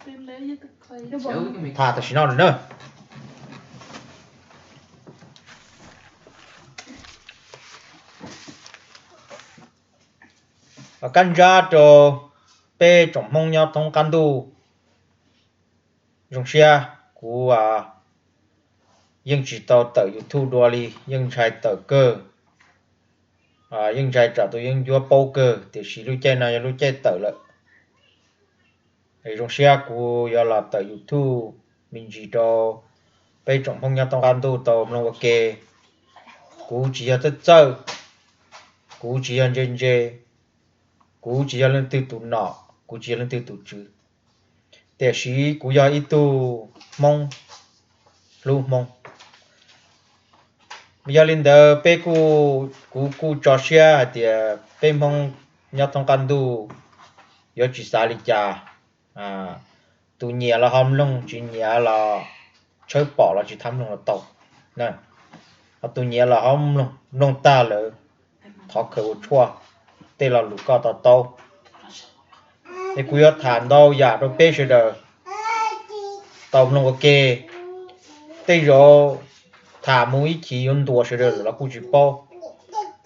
Tham tam sim no na. Kab ntsab rau peb tsoom Hmoob nyob thoob qab ntuj. Zoo siab kuv yeej tsis tau tawm YouTube dua li, yeej ntshai tawm kawg, yeej ntshai tsam tus yeeb ncuab paub kawg, tiam sis lub caij no yog lub caij tawm lawm. Zoo siab kuv yuav los tawm YouTube me ntsis rau peb tsoom Hmoob nyob thoob qab ntuj tau mloog ua ke. Kuv tsis yog txawj txawj, kuv tsis yog ntse ntse, kuv tsis yog leej twg tus nom, kuv tsis yog leej twg tus tswv, tiam sis kuv yog ib tug Hmoob hlub Hmoob. Yog li ntawd peb kuj, kuv kuj tso siab hais tias peb Hmoob nyob thoob qab ntuj yuav tsis xav li cas. Tus nyiam los ho mloog, tsis nyiam los tshawb pom los tsis txhob mloog los tau. Ho tus nyiam los ho mloog, mloog tag lawm thov khaws ua tshuaj, tej lo lus koj to taub. Es kuv yuav tham ntau yam rau peb sawv daws tau mloog ua ke. Tej zaum tham mus ib chim yuav ntuas sawv daws los kuj tsis paub,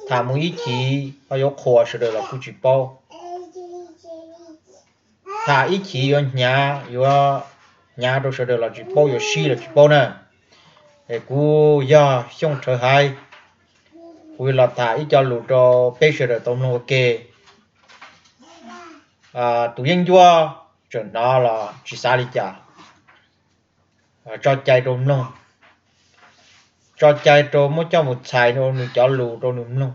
tham mus ib chim ho yuav qhuas sawv daws los kuj tsis paub, tham ib chim yuav hnyav, yuav hnyav rau sawv daws los tsis paub, yuav sib los tsis paub na. Es kuv yog Xyooj Rhawv Haiv, kuv yuav los tham ib co lus rau peb sawv daws tau mloog ua ke. Tus yeeb ncuab tseem hnov los tsis xav li cas, tso cai rau mloog, tso cai rau muab coj mus txhais rau nws cov lus rau nws mloog.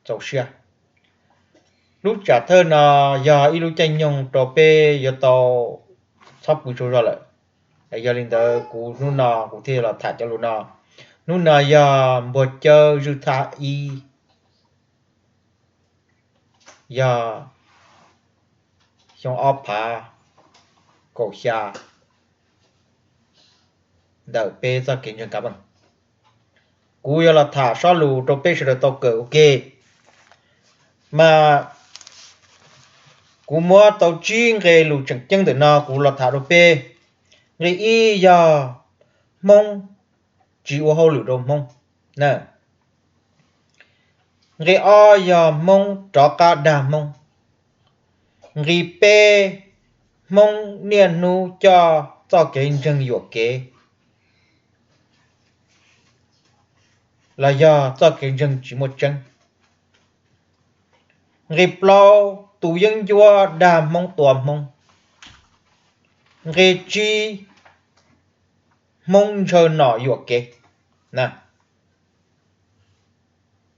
Txaus siab. Lub tsam thawj no yog ib lub caij nyoog rau peb yuav tau txhob pw tsaug zog lawm. Yog li ntawd kuv hnub no kuv thiaj los tham cov lus no. Hnub no yog npuag cawb zwj thaj ib, yog xyoo ob phav kaum xya ntawm peb txoj kev ntseeg kav meej. Kuv yuav los tham sob lus rau peb sawv daws tau kawm ua ke. Mas kuv muab tau tsib nqe lus tseem ceeb ntawm no kuv los tham rau peb. Nqe ib yog Hmoob tsis ua hauj lwm rau Hmoob. Nqe ob yog Hmoob rov qab dag Hmoob. Nqe peb, Hmoob niaj hnub coj txoj kev ntseeg yuam kev los yog txoj kev ntseeg tsis muaj tseeb. Nqe plaub, tus yeeb ncuab dag Hmoob tua Hmoob. Nqe tsib, Hmoob ntshaw nom yuam kev.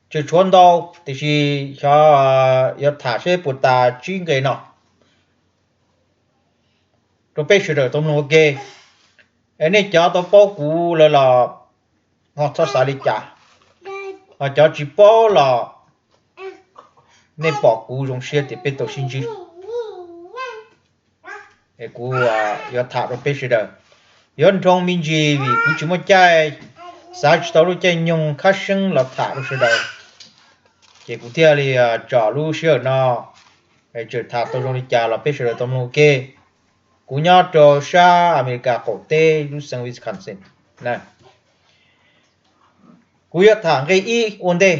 Tseem tshuav ntau, tiam sis xyov yuav tham seb puas tas tsib nqe no rau peb sawv daws tau mloog ua ke. Es nej cov tau paub kuv lawm los ho txhob xav li cas, ho cov tsis paub los nej pom kuv zoo siab tias peb tau sib ntsib. Es kuv yuav tham rau peb sawv daws. Yuav nroo me ntsis vim kuv tsis muaj caij, xav tsis tau lub caij nyoog khab seeb los tham rau sawv daws. Ces kuv thiaj li tsom lub sij hawm no, tseem tham tau zoo li cas los peb sawv daws tau mloog ua ke. Kuv nyob rau sab Amelikas qaum teb lub xeev Wisconsin. Kuv yuav tham nqe ib ua ntej.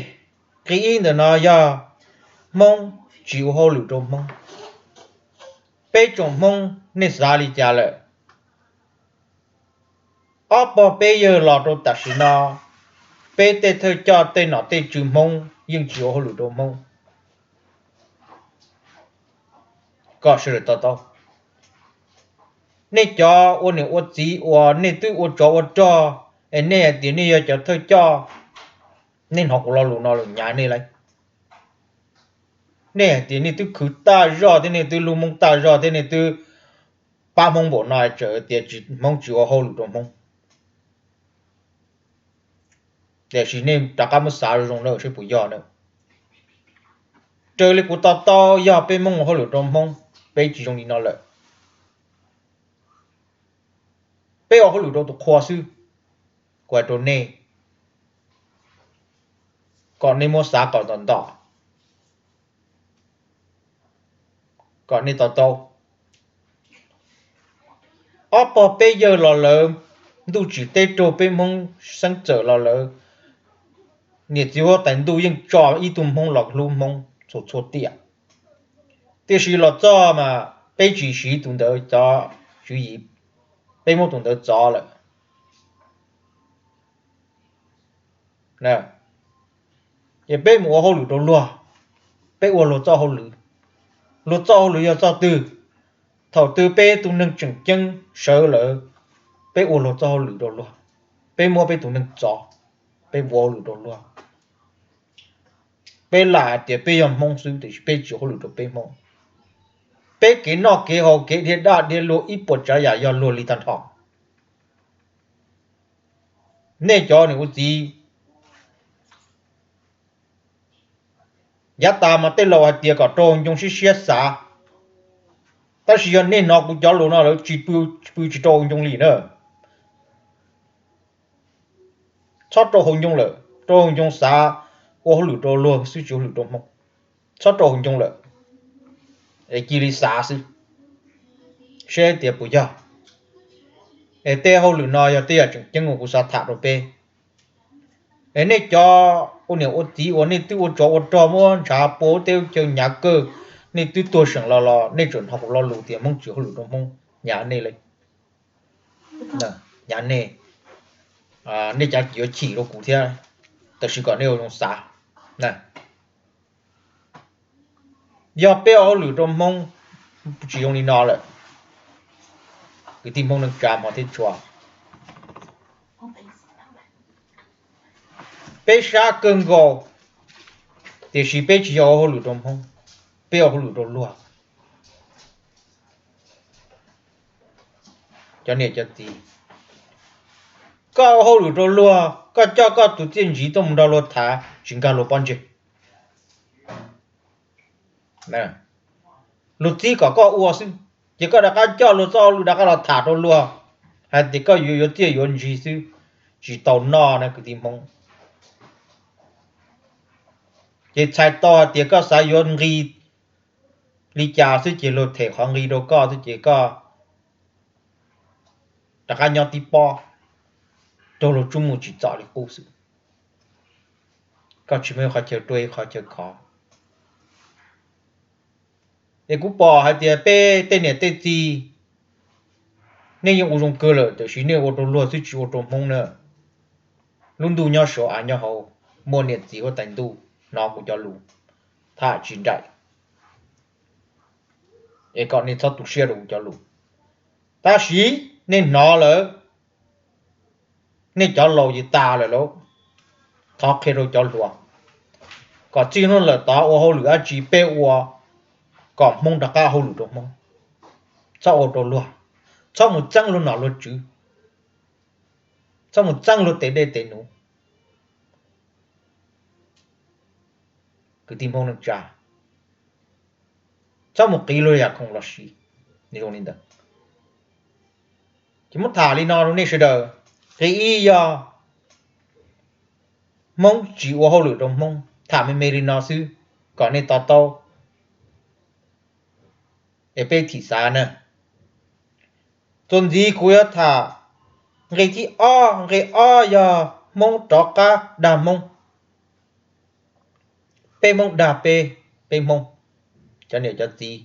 Nqe ib ntawm no yog Hmoob tsis ua hauj lwm rau Hmoob. Peb tsoom Hmoob nej xav li cas lawm? Ob pog peb yawg los rau tam sim no, peb tej thawj coj tej nom tej tswv Hmoob yeej tsis ua hauj lwm rau Hmoob. Kom sawv daws to taub. Nej cov ua niam ua txiv uas nej twb ua tsov ua rog, es nej hais tias nej yog cov thawj coj, nej hnov kuv lo lus no lawm nyav nej lauj. Nej hais tias nej twb khwv tag zog thiab nej twb lub Hmoob tag zog thiab nej twb pab Hmoob npaum no, tseem tias Hmoob tsis ua hauj lwm rau Hmoob. Tiam sis nej rov qab muab xav zoo na seb puas yog na. Raws li kuv to taub, yog peb Hmoob ua hauj lwm rau Hmoob, peb tsis zoo li no lawm. Peb ua hauj lwm rau tus qhua xwb. Kuv hais rau nej, kom nej muab xav kom ntom ntom. kom nej to taub. Ob pog peb yawg los lawm, ntuj tsim teb raug peb Hmoob xeeb txawm los lawm, niam txiv huab tais ntuj yeej tso ib tug Hmoob los hlub Hmoob txhua txhua tiam. Tiam sis los txog mas peb tsis siv tus ntawd cov tswv yim, peb muab tus ntawd txov lawm. Ces peb mus ua hauj lwm rau luag, peb ua luag txoj hauj lwm. Luag txoj hauj lwm yog txoj twg? Thaum twg peb tus neeg tseem ceeb sawv lawm, peb ua luag txoj hauj lwm rau luag, peb muab peb tus neeg txov, peb ua hauj lwm rau luag. Peb lam hais tias peb yog Hmoob xwb tiam sis peb tsis ua hauj lwm rau peb Hmoob. Peb kev noj kev haus kev dhia daj dhia luag ib puas tsav yam yog luag li tag nrho. Nej cov niam ua txiv, yav tas mas tej laus hais tias kom rau ncoo siab siab xav, tab sis yog nej hnov kuv cov lus no lawm tsis pw, pw tsis rau ncoo li na. Txhob rau hauv ncoo lawm, rau hauv ncoo xav ua hauj lwm rau luag xwb tsis ua hauj lwm rau Hmoob. Txhob rau hauv ncoo lawm, es cia li xav xwb, seb tias puas yog. Es tej hauj lwm no yog tej yam tseem ceeb uas kuv xav tham rau peb. Es nej cov ua niam ua txiv uas nej twb ua tsov ua rog muab ntshav pua ub teb ub chaw hnyav kawg, nej twb tuag seem los los nej tseem hnov kuv lo lus tias Hmoob tsis hauj lwm rau Hmoob, hnyav nej li, hnyav nej. Nej cav yuav chim rau kuv thiab, tab sis kom nej ua zoo xav. Yog peb ua hauj lwm rau Hmoob tsis zoo li no lawm, kwv tij Hmoob neej tsa hmov thiab tshua, peb sab kawg nkaus, tiam sis peb tsis yog ua hauj lwm rau Hmoob, peb ua hauj lwm rau luag. Cov niam cov txiv, koj ua hauj lwm rau luag, koj coj koj tus txiaj ntsig tuaj mus nrog luag tham tsis nkag luag pob ntseg. Luag txib kom koj ua xwb, ces koj rov qab coj luag txoj hauj lwm rov qab los tham rau luag hais tias koj yuav yuav txiaj yuav ntsig xwb, tsis tau noj na kwv tij Hmoob. Ces txhais tau hais tias koj xav yuav nqi li cas xwb ces luag them qhov nqi rau koj xwb ces koj rov qab nyob tib pob, raug luag tsub mus tsis txom li qub xwb. Koj tsis muaj ib qhov chaw ruaj ib qhov chaw khov. Es kuv pom hais tias peb tej niam tej txiv, nej yeej ua zoo kawg lawm tiam sis nej ua rau luag xwb tsis ua rau Hmoob na. Lub ntuj nyob saud av nyob hauv, muaj niam txiv huab tais ntuj hnov kuv cov lus, tham tsis nraim. Es kom nej txhob tu siab rau kuv cov lus. Tab sis nej hnov lawm, nej cov laus ces tas lawm lauj, thov qhia rau cov hluas, kom txij hnub lawm tod ua hauj lwm dab tsi peb ua kom Hmoob rov qab hauj lwm rau Hmoob, txhob ua rau luag, txhob mus txeeb luag nom luag tswv, txhob mus txeeb luag tes dej tes num. Kwv tij Hmoob neej tsa, txhob mus qiv luag yam khoom los sis zoo li ntawd. Ces muab tham li no rau nej sawv daws. Qhov ib yog Hmoob tsis ua hauj lwm rau Hmoob, tham me me li no xwb kom nej to taub es peb thim xav na. Txuas ntxiv kuv yuav tham nqe thib ob, nqe ob yog Hmoob rov qab dag Hmoob. Peb Hmoob dag peb, peb Hmoob, cov niam cov txiv,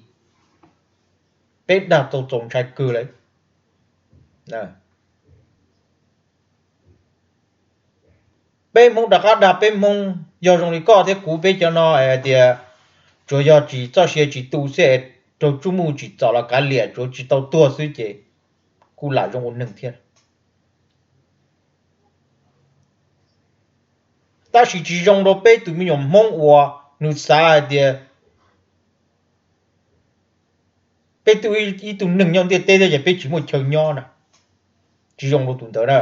peb dag txaus txaus ntshai kawg lawm. Peb Hmoob rov qab dag peb Hmoob, yog zoo li koj thiab kuv peb cov no hais tias tsuas yog tsis txoj sia tsis tu xwb es raug tsub muj tsim txom los kav liam, tsuas tsis tau tuag xwb ces kuj lam zoo ua neeg thiab. Tab sis tsis zoo rau peb tus me nyuam Hmoob uas nws xav hais tias peb twb ib tug neeg nyob ntiaj teb thiab ces peb tsis muaj chaw nyob na. Tsis zoo rau tus ntawd na,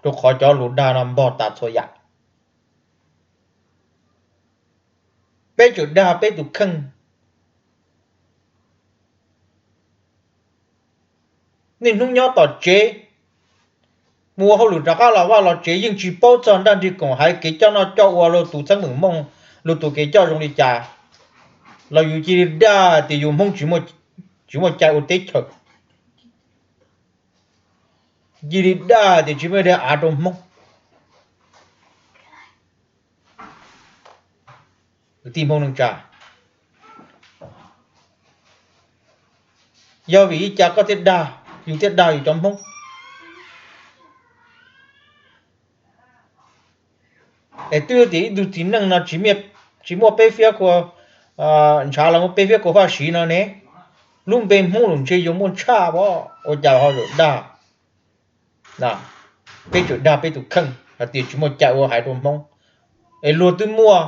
rau qhov cov lus dag no npog tas txhua yam. Peb tseem dag peb tus kheej. Niaj hnub nyob tom tsev, mus ua hauj lwm rov qab los vaj los tsev yeej tsis paub txog nraj nrig koom haiv, kev coj noj coj ua, luag tus txheeb meem mooj, luag tus kev coj zoo li cas. los yus cia li dag tias yus Hmoob tsis muaj cai ua teb chaws, cia li dag tias tsis muaj dav av rau Hmoob. Kwv tij Hmoob neej tsa, yog vim li cas koj thiaj dag, yus thiaj dag yus cov Hmoob? Es twb tias ib tug txiv neej no tsis muaj peb fiab kua, ntshav los muaj peb fiab kua faj siv no ne, lub npe Hmoob los ntshe yuav muaj tshaj, ua cas ho dag? Peb tseem dag peb tus kheej hais tias tsis muaj cai ua haiv rau Hmoob. Es luag twb muaj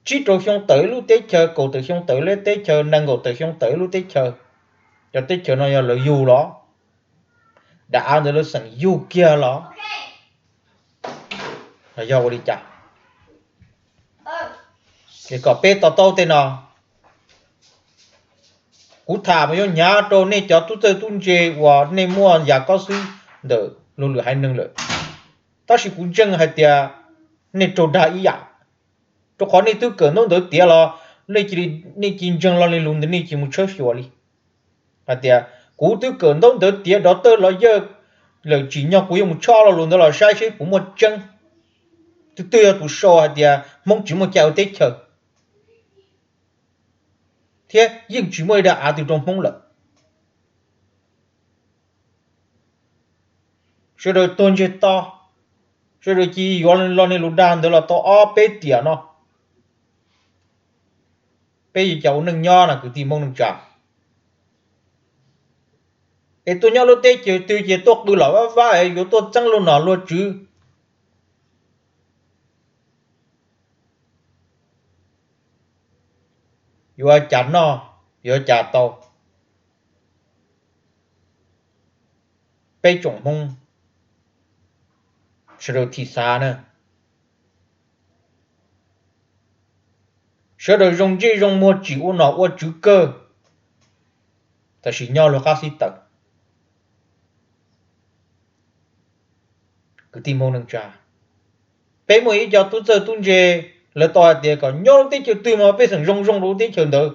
tsib rau xyoo tawm ib lub teb chaws, kaum tawm xyoo tawm ib lub teb chaws, nees nkaum tawm xyoo tawm ib lub teb chaws. Cov teb chaws no yog lawv yug los? Dav av ntawd lawv xeem yug kiag los? Los yog ua li cas? Es kom peb to taub tej no. Kuv tham mas yuav hnyav rau nej cov tub txawj tub ntse uas nej muaj yam kob xwb ntawm luag lwm haiv neeg lawm, tab sis kuv ntseeg hais tias nej raug dag ib yam, rau qhov nej twb kawm ntaub ntawv tiav los nej cia li ntseeg lo li lus ntawd, nej cia li mus tshawb xyuas li hais tias kuv twb kawm ntaub ntawv tiav, dov tawj los yawj lawm, tsim nyog kuv yuav mus tshawb lo lus ntawd los saib seb puas muaj tseeb. Tus twg yog tus sau hais tias Hmoob tsis muaj cai ua teb chaws, thiab yeej tsis muaj ib dav av twg rau Hmoob lawm. Sawv daws tuag ntseg to, sawv daws cia li yuav lo nej lus dag ntawd los tau ob peb tiam no, peb yuav cas ua neej nyob na kwv tij Hmoob neej tsa? Es tuaj nyob lub teb chaws twg ces tuaj qw los vaj vaj es yuav tuaj txeeb luag nom luag tswv, yuav cas noj, yuav cas tau? Peb tsoom Hmoob sawv daws thim xav na, sawv daws zoo ntsej zoo muag tsim ua nom ua tswv kawg, tam sim nyob luag qab xib taws. Kwv tij Hmoob neej tsa, peb muaj ib co tub txawj tub ntse, lawv tau hais tias kom nyob lub teb chaws twg mas pej xeem zoo zoo rau lub teb chaws ntawd.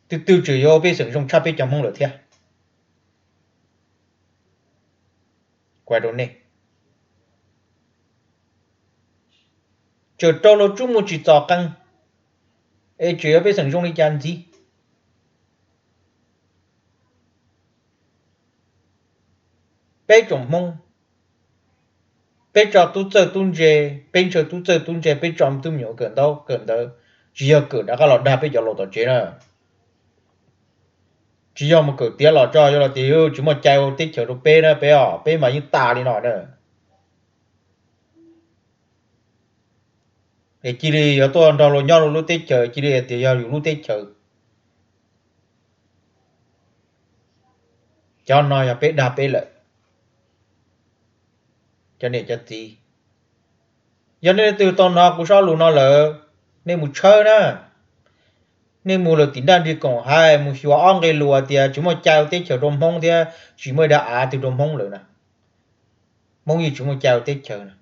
Twb twb tseem yuav pej xeem zoo tshaj peb cov Hmoob lawm thiab. Kuv hais rau nej, tseem raug luag tsub mus tsis txom qees, es tseem yuav pej xeem zoo li cas ntxiv? Peb tsoom Hmoob, peb tso tub txawj tub ntse, peb ntshaw tub txawj tub ntse, peb tso tub me nyuam kawm ntaub kawm ntawv, tsis yog kawm rov qab los dag peb cov laus tom tsev na. Tsis yog mus kawm tiav los tso yog los tias tsis muaj cai ua teb chaws rau peb na, peb os, peb mas yeej tas li no na. Es cia li yuav tuaj nrog luag nyob rau lub teb chaws, cia li hais tias yog yus lub teb chaws. Cov no yog peb dag peb lawm. Cov niam cov txiv, yog nej leej twg tau hnov kuv zaj lus no lawm, nej mus tshawb na. Nej mus lawm tim nraj nrig koom hais mus xyuas ob nqe lus tias tsis muaj cai ua teb chaws rau Hmoob thiab tsis muaj dav av twg rau Hmoob lawm na. Hmoob yeej tsis muaj cai ua teb chaws na.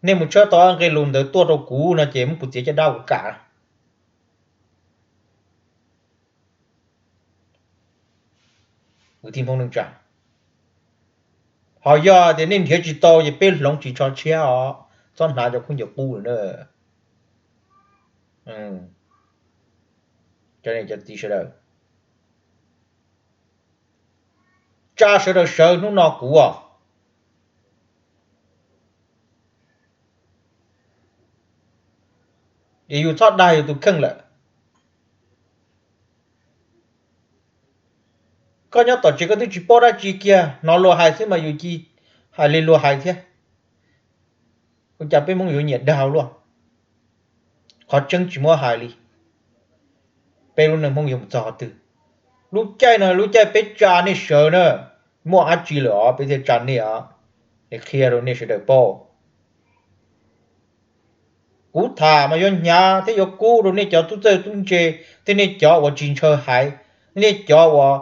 Nej mus tshawb tau ob nqe lus ntawd tuaj rau kuv no ces muab kuv txiav caj dab kuv kam. Kwv tij Hmoob neej tsa, ho yog tias nej nrhiav tsis tau ces peb hloov ris tsho tshiab os, txhob hnav cov khaub ncaws qub lawm na. Cov niam cov txiv sawv daws, tsa sawv daws sawv hnub no kuv os. Es yus txhob dag yus tus kheej lawm. Koj nyob tom tsev koj twb tsis paub dab tsi kiag, hnov luag hais xwb mas yus cia hais li luag hais thiab. Ua cas peb Hmoob yuav nyiam dag ua luaj? Qhov tseeb tsis muab hais li. Peb lub neej Hmoob yuav mus txog qhov twg? Lub caij no lub caij peb tsa nej sawv na, muaj dab tsi lawm os peb thiaj tsa nej os. Es qhia rau nej sawv daws paub. Kuv tham mas yuav hnyav thiab yuav kub rau nej cov tub txawj tub ntse, thiab nej cov uas tsis ntshaw haiv, nej cov uas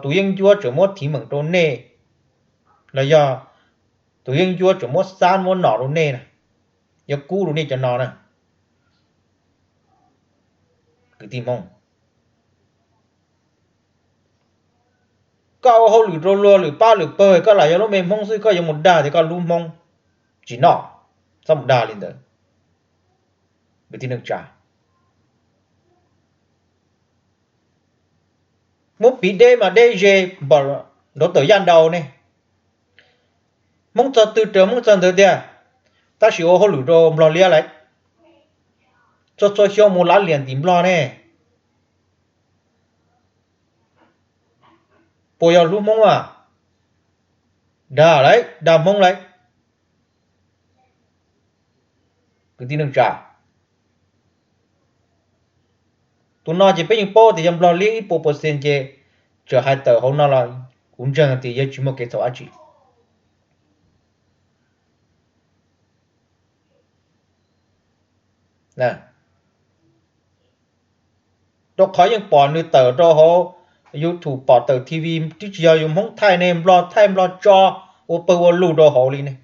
tus yeeb ncuab tseem muab thim meem rau nej, los yog tus yeeb ncuab tseem muab xab muab nom rau nej na, yuav kub rau nej cov no na. Kwv tij Hmoob, koj ua hauj lwm rau luag lwm pab lwm pawg, koj lam yog lub me Hmoob xwb, koj yuav mus dag tias koj hlub Hmoob, tsis noj, txhob mus dag li ntawd. Kwv tij neej tsa, muab piv deb mas deb ze npaum nraud tawm yaj nraud ne. Hmoob txog twg raws Hmoob txog ntawd tiag, tab sis ua hauj lwm rau Nplog liab lawm, txhua txhua xyoo mus lav liam tim Nplog ne. Puas yog hlub Hmoob a? Dag lawm, dag Hmoob lawm. Kwv tij neej tsa, tus no ces peb yeej paub tias yog Nplog liab ib puas percent ces txawm hais tawm hauv no los kuv ntseeg tias yog tsis muaj kev txhaum dab tsi. Rau qhov yeej pom nws tawm rau hauv YouTube, pom tawm T V, twb tsis yog yus Hmoob thaij ne, Nplog thaij Nplog tso, ua pawg ua lug rau hauv li ne.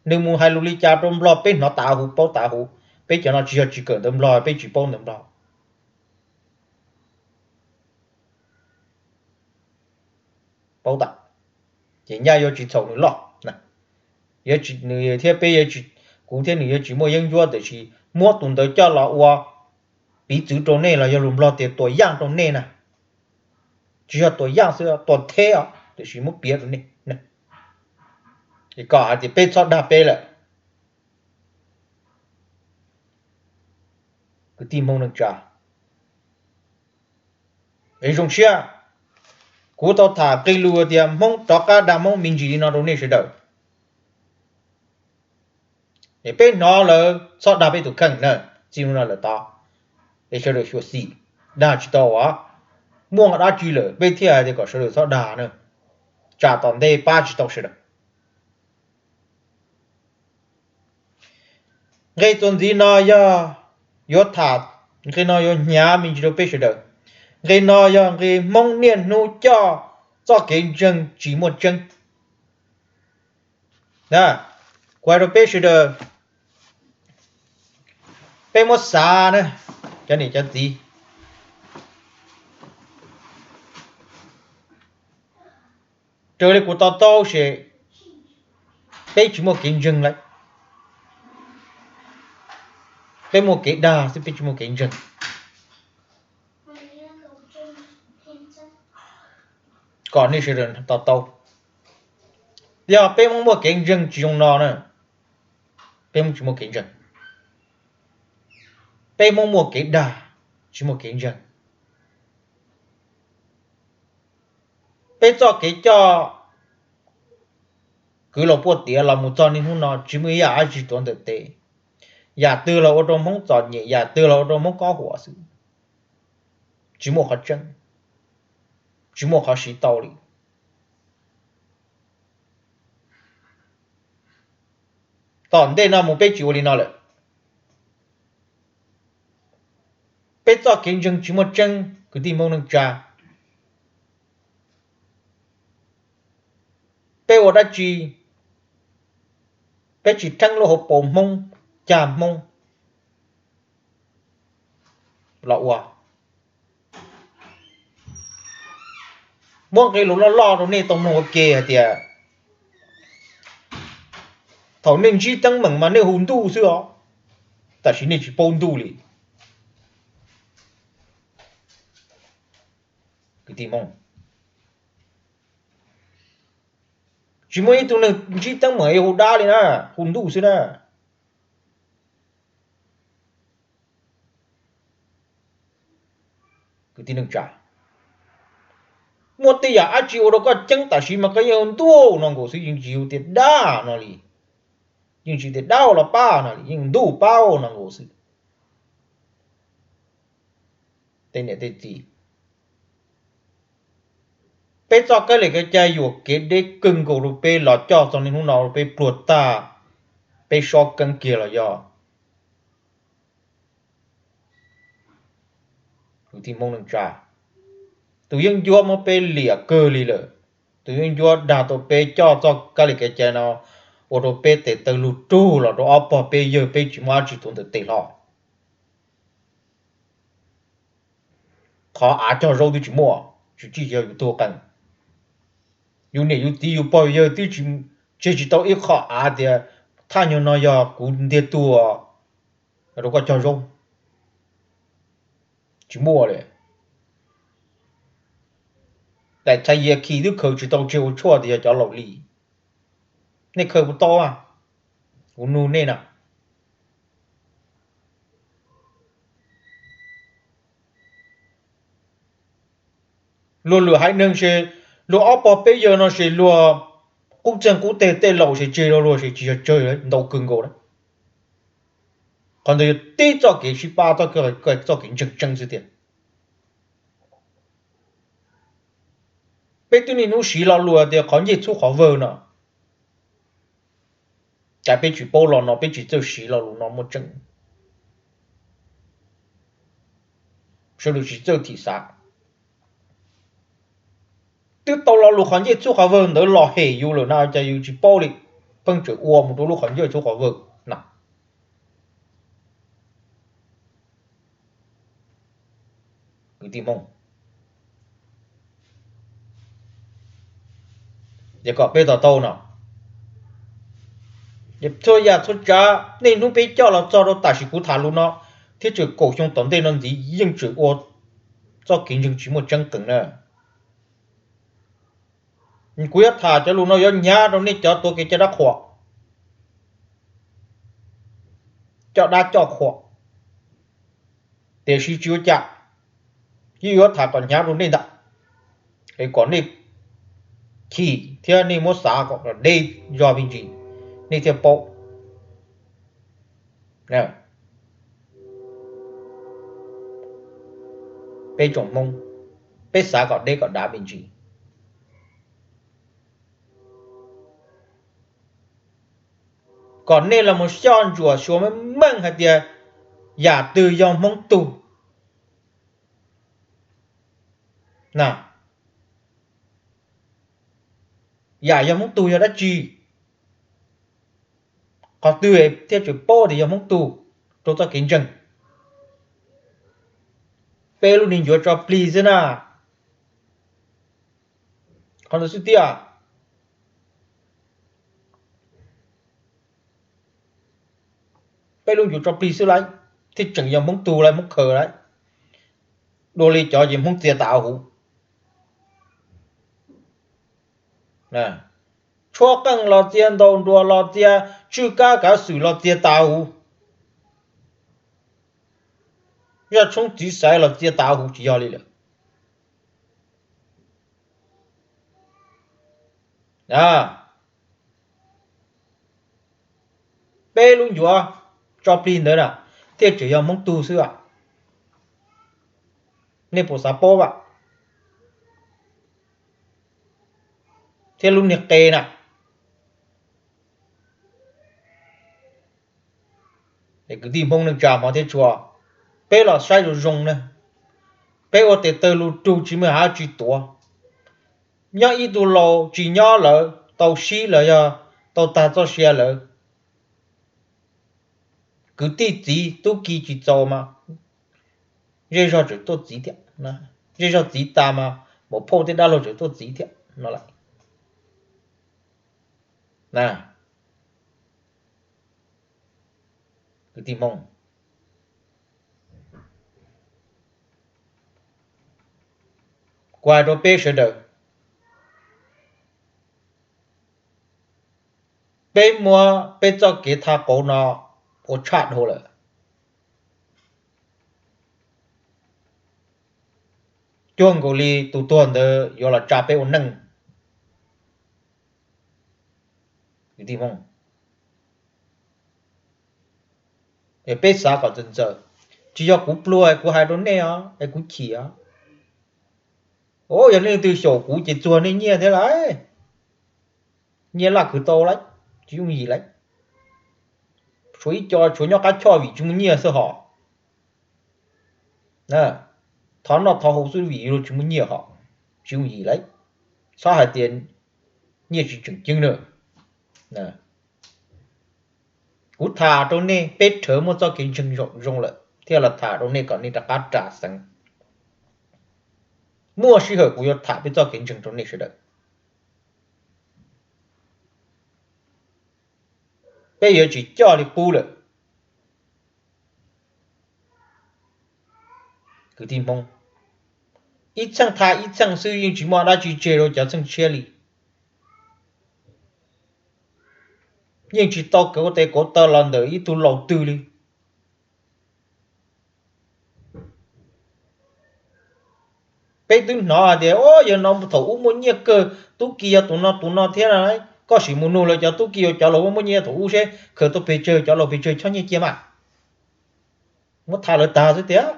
Nws mus hais lus li cas rau Nplog peb hnov tas huv paub tas huv. Peb cov no tsis yog tsis kawm ntawv Nplog, peb tsis paub ntawv Nplog. Paub tas, ces nyaj yuav tsis txhaum nws loj. Yuav tsis, nws thiab peb yuav tsis, kuv thiab nws yuav tsis muaj yeeb ncuab, tiam sis muab tus ntawd coj los ua piv txwv rau nej los yog lus Nplog tias tua yaj rau nej na. Tsis yog tua yaj xwb, tua theb os, tiam sis muab piav rau nej. Es kom hais tias peb txhob dag peb lawm. Kwv tij Hmoob neej tsa, es zoo siab, kuv tau tham nqe lus tias Hmoob rov qab dag Hmoob me ntsis li no rau nej sawv daws. Es peb hnov lawm txhob dag peb tus kheej na, txij hnub no lawm tod, es sawv daws xyuam xim, dag tsis tau as. Muaj dab tsi lawm peb thiaj hais tias kom sawv daws txhob dag na, tsam tom ntej pab tsis tau sawv daws. Nqe txuas ntxiv no yog yuav tham, nqe no yuav hnyav me ntsis rau peb sawv daws. Nqe no yog nqe Hmoob niaj hnub coj txoj kev ntseeg tsis muaj tseeb. Kuv hais rau peb sawv daws, peb muab xav na, cov niam cov txiv, raws li kuv to taub ces peb tsis muaj kev ntseeg lawm. Peb muaj kev dag xwb, peb tsis muaj kev ntseeg. Kom nej sawv daws to taub, yog peb Hmoob muaj kev ntseeg tsis zoo no na, peb Hmoob tsis muaj kev ntseeg. Peb Hmoob muaj kev dag, tsis muaj kev ntseeg. Peb txoj kev coj kwv los puaj tiav los mus txog niaj hnub no tsis muaj ib yam dab tsi tuav ntawm tes. Yam twg los ua rau Hmoob txom nyem, yam twg los ua rau Hmoob kob huam xwb. Tsis muaj qhov tseeb, tsis muaj qhov siv tau li. Tom ntej no mus peb tsis ua li no lawm. Peb txoj kev ntseeg tsis muaj tseeb kwv tij Hmoob neej tsa. Peb ua dab tsi, peb tsis rheeb lub hauv paus Hmoob, cag Hmoob los ua. Muab nqe lus loj loj rau nej tau mloog ua ke hais tias thaum nej ntsib teeb meem mas nej hu ntuj xwb os, tab sis nej tsis paub ntuj li. Kwv tij Hmoob, tsis muaj ib tug neeg ntsib teeb meem es hu dab li na, hu ntuj xwb na. Kwv tij neej tsa, muaj tej yam dab tsi ua rau koj ceeb tam sim mas koj yeej hu ntuj no nkaus xwb, yeej tsis hu tias dab no li. Yeej tsis tias dab los pab no li, yeej ntuj pab no nkaus xwb. Tej niam tej txiv, peb txoj kab li kev cai yuam kev deb kawg nkaus rau peb los coj txog niaj hnub no rau peb pluag tag, peb sob keeb kiag los yog. Kwv tij Hmoob neej tsa, tus yeeb ncuab muab peb liam kawg li lawm. Tus yeeb ncuab dag tau peb coj txoj kab li kev cai no ua rau peb tes taw lug rug los rau ob pog peb yawg, peb tsis muaj dab tsi tuav ntawm tes hlo. Qhov av cog zaub twb tsis muaj, tsis tsis yog yus tug qees. Yus niam yus txiv yus pog yus yawg twb tsis tseg tsis tau ib qho av tias thaj nyuag no yog kuv ntiag tug rau koj cog zaub. Tsis muaj li. Daim txhais yias khi twb khaws tsis tau tseg ua tshuaj tias yog cov laus li. Nej khaws puas tau? Kuv nug nej na. Luag lwm haiv neeg ces luag ob pog peb yawg no ces luag qub txeeg qub teg tej laus ces tseg rau luag ces tsis yog tsawg, ntau kawg nkaus na. Qhov ntawd yog tib txoj kev sib pab, txoj kev ntseeg tseeb xwb tiag. Peb twb niaj hnub siv lo lus tias qhov ncej txhub qhov vawg no, cas peb tsis paub lo no, peb tsis txawj siv lo lus no muaj tseeb. Sawv daws tsis txawj thim xav. Twb tau lo lus qhov ncej txhub qhov vawg ntawd los hem yus lawm na, cas yus tsis paub li, pheej tseem ua mus rau lub qhov ncej txhub qhov vawg na. Kwv tij Hmoob, ces kom peb to taub no, txhua yam txhua tsav niaj hnub peb coj los txog rau tam sim kuv tham lus no thiab tseem kaum xyoo tom ntej no ntxiv yeej tseem ua txoj kev ntseeg tsis muaj tseeb qees na. Kuv yuav tham cov lus no yuav hnyav rau nej cov tuav kev cai dab qhuas, coj dab coj qhuas, tiam sis tsis ua cas, yeej yuav tham kom hnyav rau nej ntag, es kom nej chim thiab nej muab xav kom deb zog me ntsis, nej thiaj paub. Peb tsoom Hmoob, peb xav kom deb kom dav me ntsis, kom nej los mus xyoj ntsuam xyuas meej meej hais tias yam twg yog Hmoob tug na. Yam yog Hmoob tug yog dab tsi? Qhov twg thiaj tseem paub tias yog Hmoob tug rau txoj kev ntseeg? Peb lub neej ncuav tso plig xwb na. Qhov ntawd xwb tiag. Peb lub ncuav tso plig xwb lauj, thiaj tseem yog Hmoob tug lauj, Hmoob khaws lauj. Dua li cov ces Hmoob txia tas huv. Tshuab qeej los txia, ntaus nruas los txia, tswj kab kav xwm los txia tas huv. Zaj tshoob txiv xaiv los txia tas huv tsis yog li lawm. Peb lub ncuav tso plig ntawd na, thiaj tseem yog Hmoob tug xwb. Nej puas xav paub a? Thiab lub niag qe na, kwv tij Hmoob neej tsa hmov thiab tshua, peb los saib zoo zoo na, peb ua tes taw lug rug tsis muaj dab tsi tuav. Nyob ib tug laus tsis nyob lawm, tau sib los yog tau tag txoj sia lawm, kwv tij txiv tub ki tsis txaus mas zej zog tseem tuaj txiv thiab, zej zog txiv tas mas maum phauj thiab dab laug tseem tuaj txiv thiab no lawm. Kwv tij Hmoob, kuv hais rau peb sawv daws, peb muab peb txoj kev thaj qauv no ua tshaj dhau lawm, cuag nkaus li tus tuag ntawd yuav los tsa peb ua neej. Kwv tij Hmoob, es peb xav kom txawm ntxaws, tsis yog kuv pluag es kuv hais rau nej os es kuv chim os. Yog nej leej twg xyaum kuv ces txuag nej nyiaj thiab lauj. Nyiaj laj khwv tau lauj, tsis yooj yim lauj. Tshuav ib co tshuav nyob qab choj vim tsis muaj nyiaj xwb hos. Thov noj thov haus xwb vim luag tsis muaj nyiaj hos, tsis yooj yim lauj. Txhob hais tias nyiaj tsis tseem ceeb na. Kuv tham rau nej peb rhawv muaj txoj kev ntseeg zoo lawm thiaj los tham rau nej kom nej rov qab ras xeev. Muaj sij hawm kuv yuav tham peb txoj kev ntseeg rau nej sawv daws. Peb yuav tsis coj li qub lawm. Kwv tij Hmoob, ib txheej tha ib txheej xwb, yeej tsis muaj dab tsi tseg rau cov txheej tshiab li. Yeej tsis tau kauv tes kauv taw los ntawm ib tug laus twg li. Peb twb hnov hais tias, o, yog no thaum ub muaj nyiaj kawg, tub ki yog tus no tus no thiab na. Koj sim mus nug lawv cov tub ki uas cov laus muaj nyiaj thaum ub seb khaws tau pes tsawg, cov laus pes tsawg choj nyiaj cia mas. Muab tham lawv tas xwb tiag.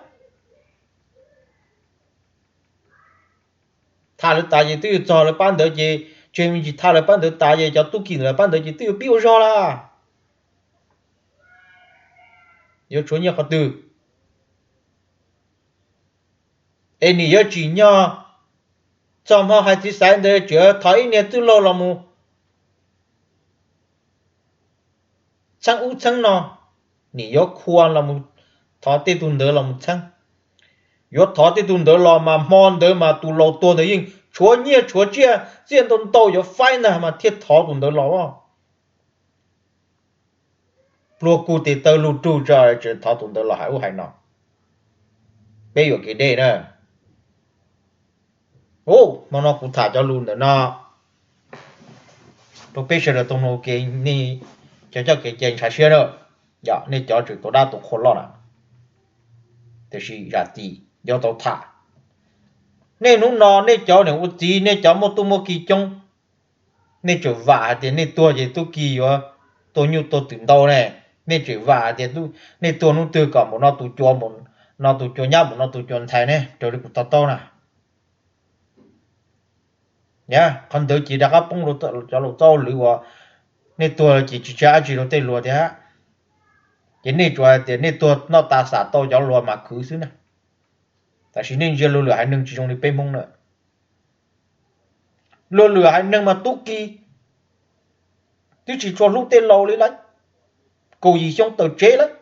Tham lawv tas ces twb yuav txog lawv pab ntawd ces, tsis, tsis tham lawv pab ntawd tas ces cov tub ki ntawm lawv pab ntawd ces twb yuav pib ua zog lawm. Yuav tshuav nyiaj qhov twg? Es nim yuav tsim nyog txog hmo hais txiv xaiv ntawd tseem thov ib niag txwj laug los mus txheeb ub txheeb no, nim yuav khua los mus thov tej tug ntawd los mus txheeb. Yuav thov tej tug ntawd los mas hmo ntawd mas tus laus tuag ntawd yeej tshuav nyiaj tshuav tsiaj, txiaj ntau ntau yuav faib ntag mas thiaj thov tus ntawd los. Pluag kuj tes taw lug rug tso tseem thov tus ntawd los hais ub hais no. Peb yuam kev dej na. Ub, hmo no kuv tham cov lus ntawm no rau peb sawv daws tau mloog ua ke, nej cov coj kev cai ntshav siab na. Yog nej cov tseem tua dab tua qhua loj na, tiam sis zam txim yuav tau tham. Nej hnub no nej cov niam ua txiv, nej cov muaj tub muaj ki coob, nej tseem vam hais tias nej tuag ces tub ki yuav tuag nyuj tuag twm ntau ne. Nej tseem vam hais tias nej tuag hnub twg kom npaum no tus cua, npaum no tus cua nyab, npaum no tus cua ntxhais ne, raws li kuv to taub na. Qhov ntawd ces rov qab poob rau cov laus txoj hauj lwm uas nej tuag ces tsis tshaj dab tsi rau tej luag thiab. Ces nej tsuas hais tias nej tuag noj tas xam tau cov luag mas khwv xwb na. Tab sis nej ntsia luag lwm haiv neeg tsis zoo li peb Hmoob na. Luag lwm haiv neeg mas tub ki twb tsis tshua hlub tej laus li lawm, kaum yim xyoo tawm tsev lawm,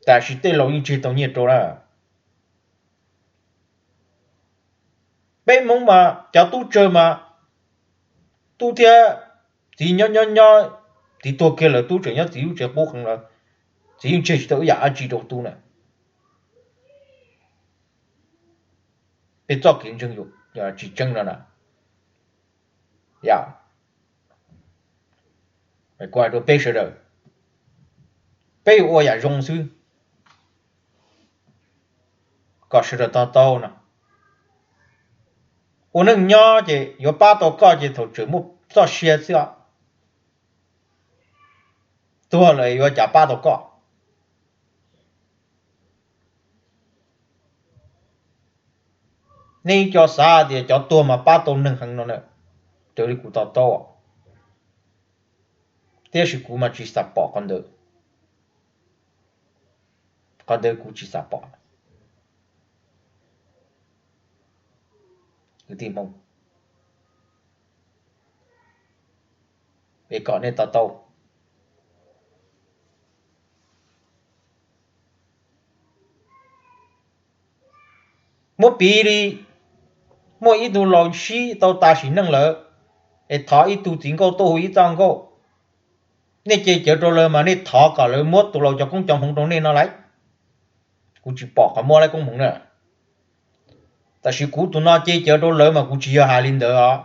tab sis tej laus yeej tseg tau nyiaj rau na. Peb Hmoob mas cov tub tsawg mas tub thiab txiv nyob nyob nyob, txiv tuag kiag lawm tub tseem nyob txiv lub tsev qub qees lawm, txiv yeej tseg tsis tau ib yam dab tsi rau tub na. Peb txoj kev ntseeg tsis tseeb no na. Kuv hais rau peb sawv daws, peb yuav ua yam zoo xwb kom sawv daws to taub no. Ua neej nyob ces yuav pab tau koj ces thaum tseem muaj txoj sia xwb os. Tuag lawm yuav cas pab tau koj? Nej cov xav tias cov tuag mas pab tau neeg heev no na, raws li kuv to taub, tiam sis kuv mas tsis xav pom qhov ntawd. Qhov ntawd kuv tsis xav pom. Kwv tij Hmoob, es kom nej to taub, muab piv li muaj ib tug laus sib tau tas sim neej lawm, es thov ib tug txiv nkauj tuaj hu ib txoj nkauj. Nej ce cawv rau lawv mas nej thov kom lawv muab tus laus cov koob cov hmoov rau nej no lauj. Kuv tsis pom qhov muab lawv koob hmoov na. Tab sis kuv tus no ce cawv rau lawv mas kuv tsis yog hais li ntawd os.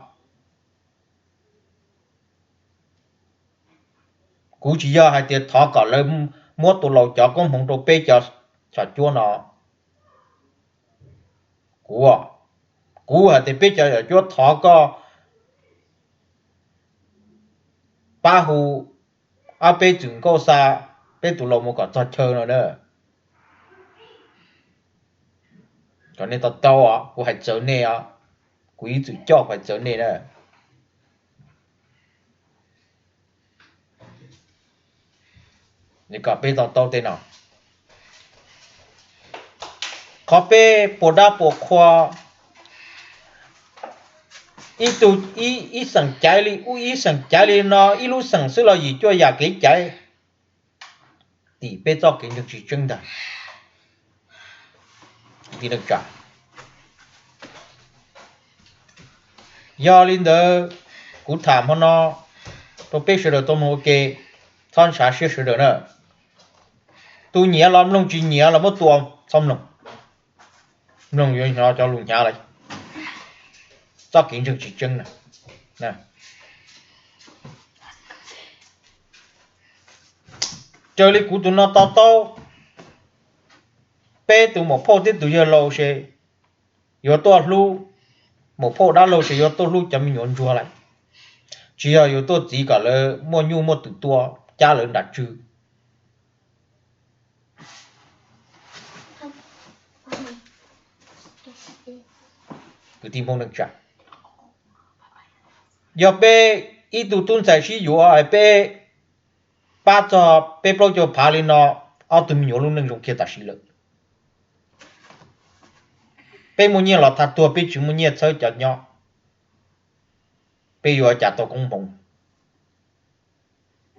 Kuv tsis yog hais tias thov kom lawv muab tus laus cov koob hmoov rau peb cov xyom cuab no. Kuv, kuv hais tias peb cov xyom cuab thov koj pab hu ob peb txwm nkauj xa peb tus laus mus kom txog chaw no na. Kom nej to taub os, kuv hais txawv nej os, kuv ib txwm coj kuv hais txawv nej na. Kom peb to taub tej no. Qhov peb puas dab puas qhua, ib tug ib xeem caiv li ub ib xeem caiv li no, ib lub xeem xwb los yim cuaj yam kev caiv, tim peb txoj kev ntseeg tsis tseeb ntag. Kwv tij neej tsa, Yog li ntawd, kuv tham hmo no rau peb sawv daws tau mloog ua ke, txhob ntshav siab sawv daws na. Tus nyiam los mloog, tsis nyiam los muab tua, txhob mloog. Mloog yuav hnov cov lus hnyav lawm, txoj kev ntseeg tsis tseeb na. Raws li kuv tus no to taub, peb tus muam phauj thiab tus yawg laus ces yuav tuaj hlub, muam phauj dab laug ces yuav tuaj hlub cov me nyuam ntsuag lawm, tsis yog yuav tuaj txwv kom lawv muaj nyuj muaj twm tuaj cab lawv nram tswv. Kwv tij Hmoob neej tsa, yog peb ib tug tub ntxhais sib yuav es peb pab txog peb plaub caug phav li no, ob tug me nyuam lub neej zoo kiag tam sim lawm. Peb muaj nyiaj los tha tuag, peb tsis muaj nyiaj txhawb cov nyob, peb yuav cas tau koob hmoov?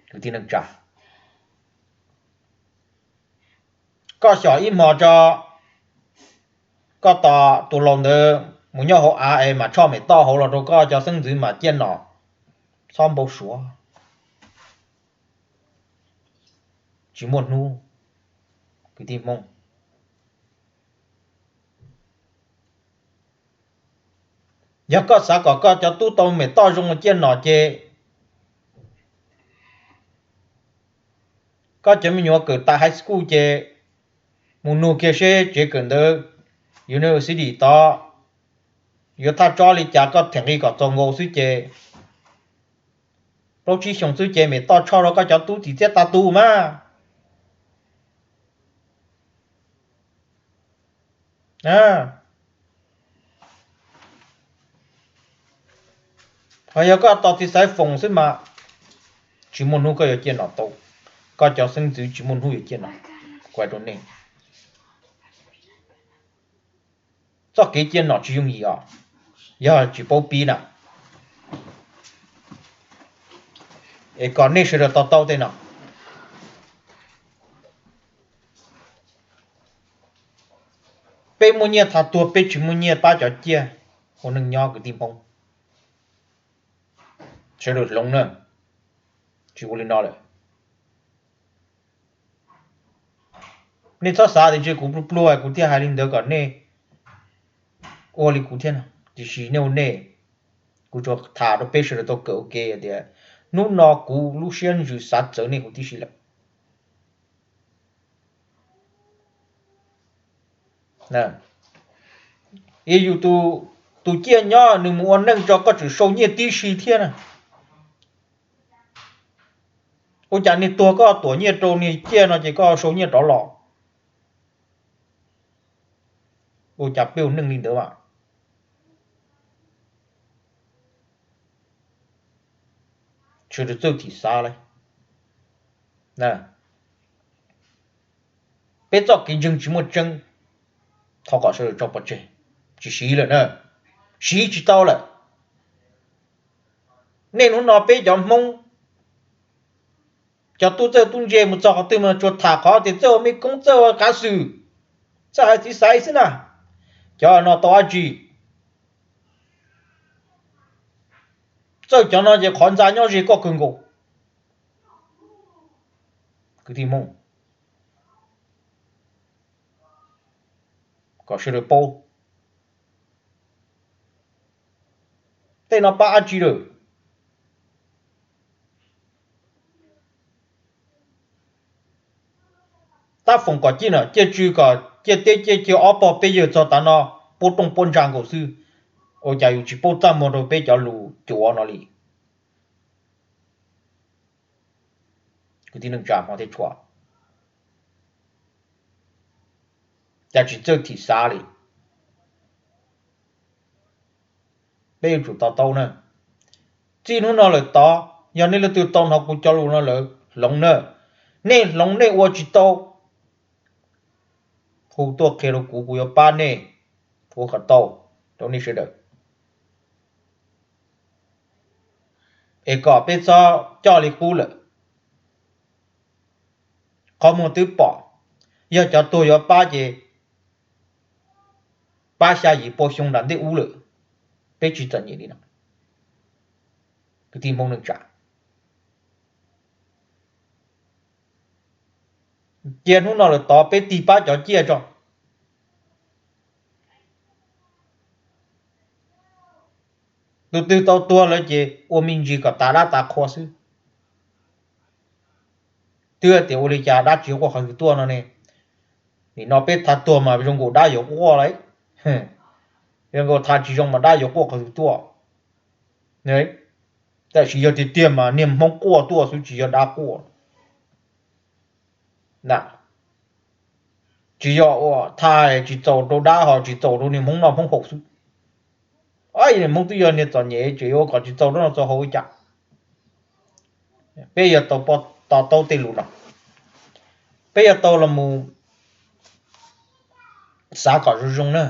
Kwv tij neej tsa, koj xyom ib hmos tso, koj tos tus laus ntawd mus nyob hauv av es mam tshoj mem toj hauv los rau koj cov xeeb ntxwv mam ciaj nom, txhob npau suav, tsis muaj hnub. Kwv tij Hmoob, yog koj xav kom koj cov tub tau mem toj zoo ciaj nom ces koj cov me nyuam kawm tas high school ces mus nug kiag seb tsev kawm ntawv university tod yuav thaj tsob li cas, koj them nqi kom txaus nkaus xwb ces plaub tsib xyoos xwb ces mem toj tshoj rau koj cov tub txim txiaj tas tus mas. Ho yog koj tos txiv xaiv foom xwb mas tsis muaj hnub koj yuav ciaj nom tau, koj cov xeeb ntxwv tsis muaj hnub yuav ciaj nom. Kuv hais rau nej, txoj kev ciaj nom tsis yooj yim os, yog tsis paub pib na. Es kom nej sawv daws to taub tej no. Peb muaj nyiaj tha tuag, peb tsis muaj nyiaj pab cov ciaj ua neej nyob kwv tij Hmoob. Sawv daws hloov na, tsis ua li no lawm. Nej txhob xav tias ntshe kuv pluag pluag kuv thiaj hais li ntawd kom nej ua li kuv thiab no, tiam sis nej ua nej. Kuv tsuas tham rau peb sawv daws tau kawm ua ke tias hnub no kuv lub siab ntsws xav txawv nej huv tib si lawm. Yus tus ciaj nyob nws mus ua neej tso koj tseem sau nyiaj tib si thiab na. Ua cas niag tuag koj tuam nyiaj rau niag ciaj no ces koj sau nyiaj rov los? Ua cas peb ua neej li ntawd mas? Sawv daws txawj thim xav lawm. Peb txoj kev ntseeg tsis muaj tseeb, thov kom sawv daws tso pov tseg, tsis siv lawm na, siv tsis tau lawm. Nej hnub no peb cov Hmoob, cov tub txawj tub ntse mus txog qhov twg mas tsuas tham qhov tias txawj ua mej koob, txawj ua qav xwm, txawj hais txiv xaiv xwb na. Cov no tau dab tsi? Txawj cov no ces qhov ntxa nyob ze koj kawg nkaus. Kwv tij Hmoob, kom sawv daws paub, tej no pab dab tsi lawm? Tab foom kom ciaj nom ciaj tswv, kom ciaj teb ciaj chaw ob pog peb yawg txog tav no puab rooj puab ntsa nkaus xwb, ua cas yus tsis paub txaj muag rau peb cov lus cuav no li? Kwv tij neej tsa hmov thiab tshua, cas tsis txawj thim xav li? Peb yuav tsum to taub na. Txij hnub no lawm tod, yog nej leej twg tau hnov kuv cov lus no lawm hloov na. Nej hloov nej ua tsis tau, hu tuaj qhia rau kuv, kuv yuav pab nej ua kom tau rau nej sawv daws, es kom peb txhob coj li qub lawm. Qhov muag twb pom, yog cov tuag yuav pab ces pab xya yim pua xyoo nram ntej ub lawm, peb tsis txom nyem li no. Kwv tij Hmoob neej tsa, cia hnub no lawm tod peb tig pab cov ciaj tso. Tus twg tau tuag lawm ces ua me ntsis kom tas dab tas qhua xwb. Twb tias ua li cas dab tsis quaj qhov twg tuaj no ne? Nim no peb thav tuag mas zoo nkaus dab yuav quaj lauj. Zoo nkaus thav tsis zoo mas dab yuav quaj qhov twg tuaj. Tab sis yog tiag tiag mas niag Hmoob quaj tuaj xwb tsis yog dab quaj. Tsis yog ua thav tsis txaus rau dab ho tsis txaus rau niag Hmoob noj Hmoob haus xwb. Niag Hmoob twb yog niag txom nyem tseem yuav kom tsis txaus rau noj txaus haus ua cas? Peb yuav tau to taub tej lus no. Peb yuav tau los mus xav kom zoo zoo na.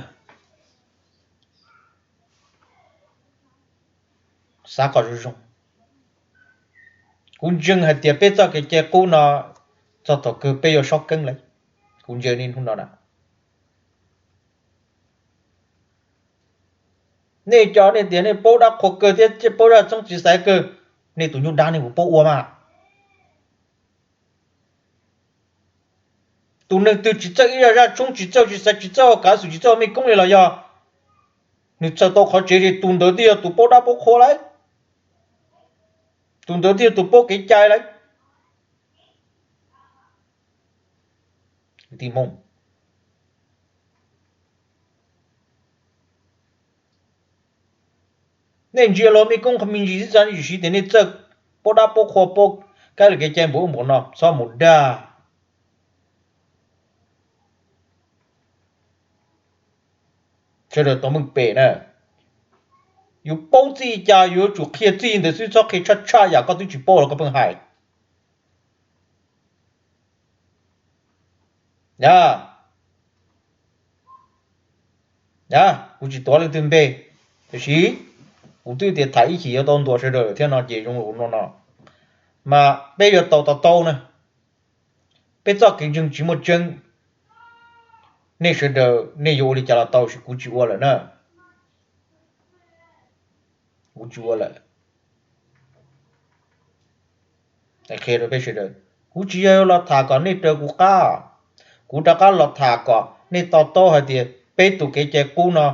Xav kom zoo zoo. Kuv ntseeg hais tias peb txoj kev cai qub no txog thaum kawg peb yuav sob keeb lawm. Kuv ntseeg nej hnub no na. Nej cov nej tias nej paub dab qhuas kawg thiab paub zaj tshoob txiv xaiv kawg, nej tus nyuj dab nej puas paub ua mas? Tus neeg twg tsis txawj ib zaj zaj tshoob tsis txawj tsis xaiv tsis txawj ua kav xwm tsis txawj ua mej koob li los yog nws txawm tau qhov tsev ces tus ntawd thiaj yog tus paub dab paub qhua lauj. Tus ntawd thiaj yog tus paub kev cai lauj. Nej ntsia luag mej koob qhov me ntsis tib txav nej tsis siv tias nej txawj paub dab paub qhua paub kab li kev cai npaum ub npaum no txhob mus dag. Sawv daws tau meej pem na, yus paub txij cas yuav tsum qhia txij ntawd xwb txhob qhia tshaj tshaj yam koj twb tsis paub los koj pheej hais. Kuv tsis tuav leej twg npe, tiam sis kuv twb tias tham ib chim yuav tau ntuas sawv daws thiab no ces zoo li no no, mas peb yuav tau to taub na. Peb txoj kev ntseeg tsis muaj tseeb, nej sawv daws nej yuav ua li cas los tau, kuv tsis ua lawm na. Kuv tsis ua lawm. Qhia rau peb sawv daws, kuv tsis yog los tham kom nej raws kuv qab, kuv rov qab los tham kom nej to taub hais tias peb tus kev cai qub no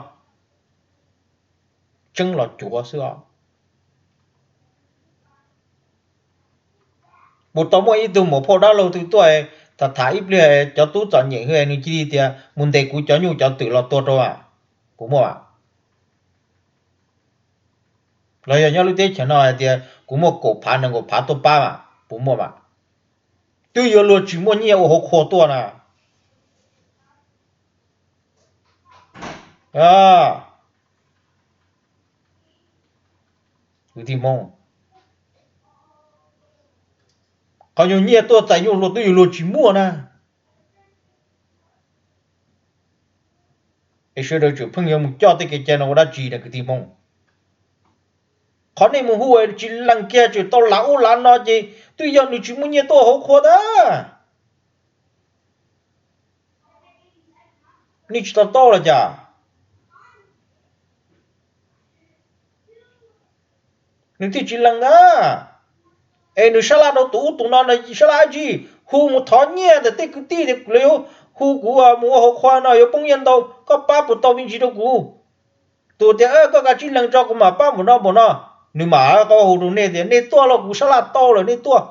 tseeb los cuav xwb os. Puas tau muaj ib tug muam phauj dab laug twg tuaj tham tham ib pliag cov tub txom nyem hwj nws cia li tias mus ntes kuv cov nyuj cov twm los tua rau a? Puas muaj a? Los yog nyob lub teb chaws no hais tias kuv muaj kaum phav nees nkaum phav tuaj pab mas puas muaj mas? Twb yuav luag tsis muaj nyiaj ua hauv qhua tuaj na. Kwv tij Hmoob, qhov nyuag nyiaj tuaj txais nyuj hlua twb yuav luag tsis muaj na. Es sawv daws tseem pheej yuav mus coj tej kev cai no ua dab tsi na kwv tij Hmoob? Qhov nej mus hu tsis lees kiag tseem tau lav ub lav no ces twb yog nws tsis muaj nyiaj tuaj hauv qhua ntag. Nej tsis to taub los cas? Nws thiaj tsis lees ntag. Es nws sab laj rau tus ub tus no no sab laj dab tsi? Hu mus thov nyiaj ntawm tej kwv tij tias lawv yuav hu kuv mus ua hauv qhua no yuav poob nyiaj ntau, koj pab puas tau me ntsis rau kuv? Tus tias koj kav tsij lees tso kuv mam pab npaum no npaum no. Nws mam qau hu rau nej tias nej tuaj los kuv sab laj tau lawm nej tuaj.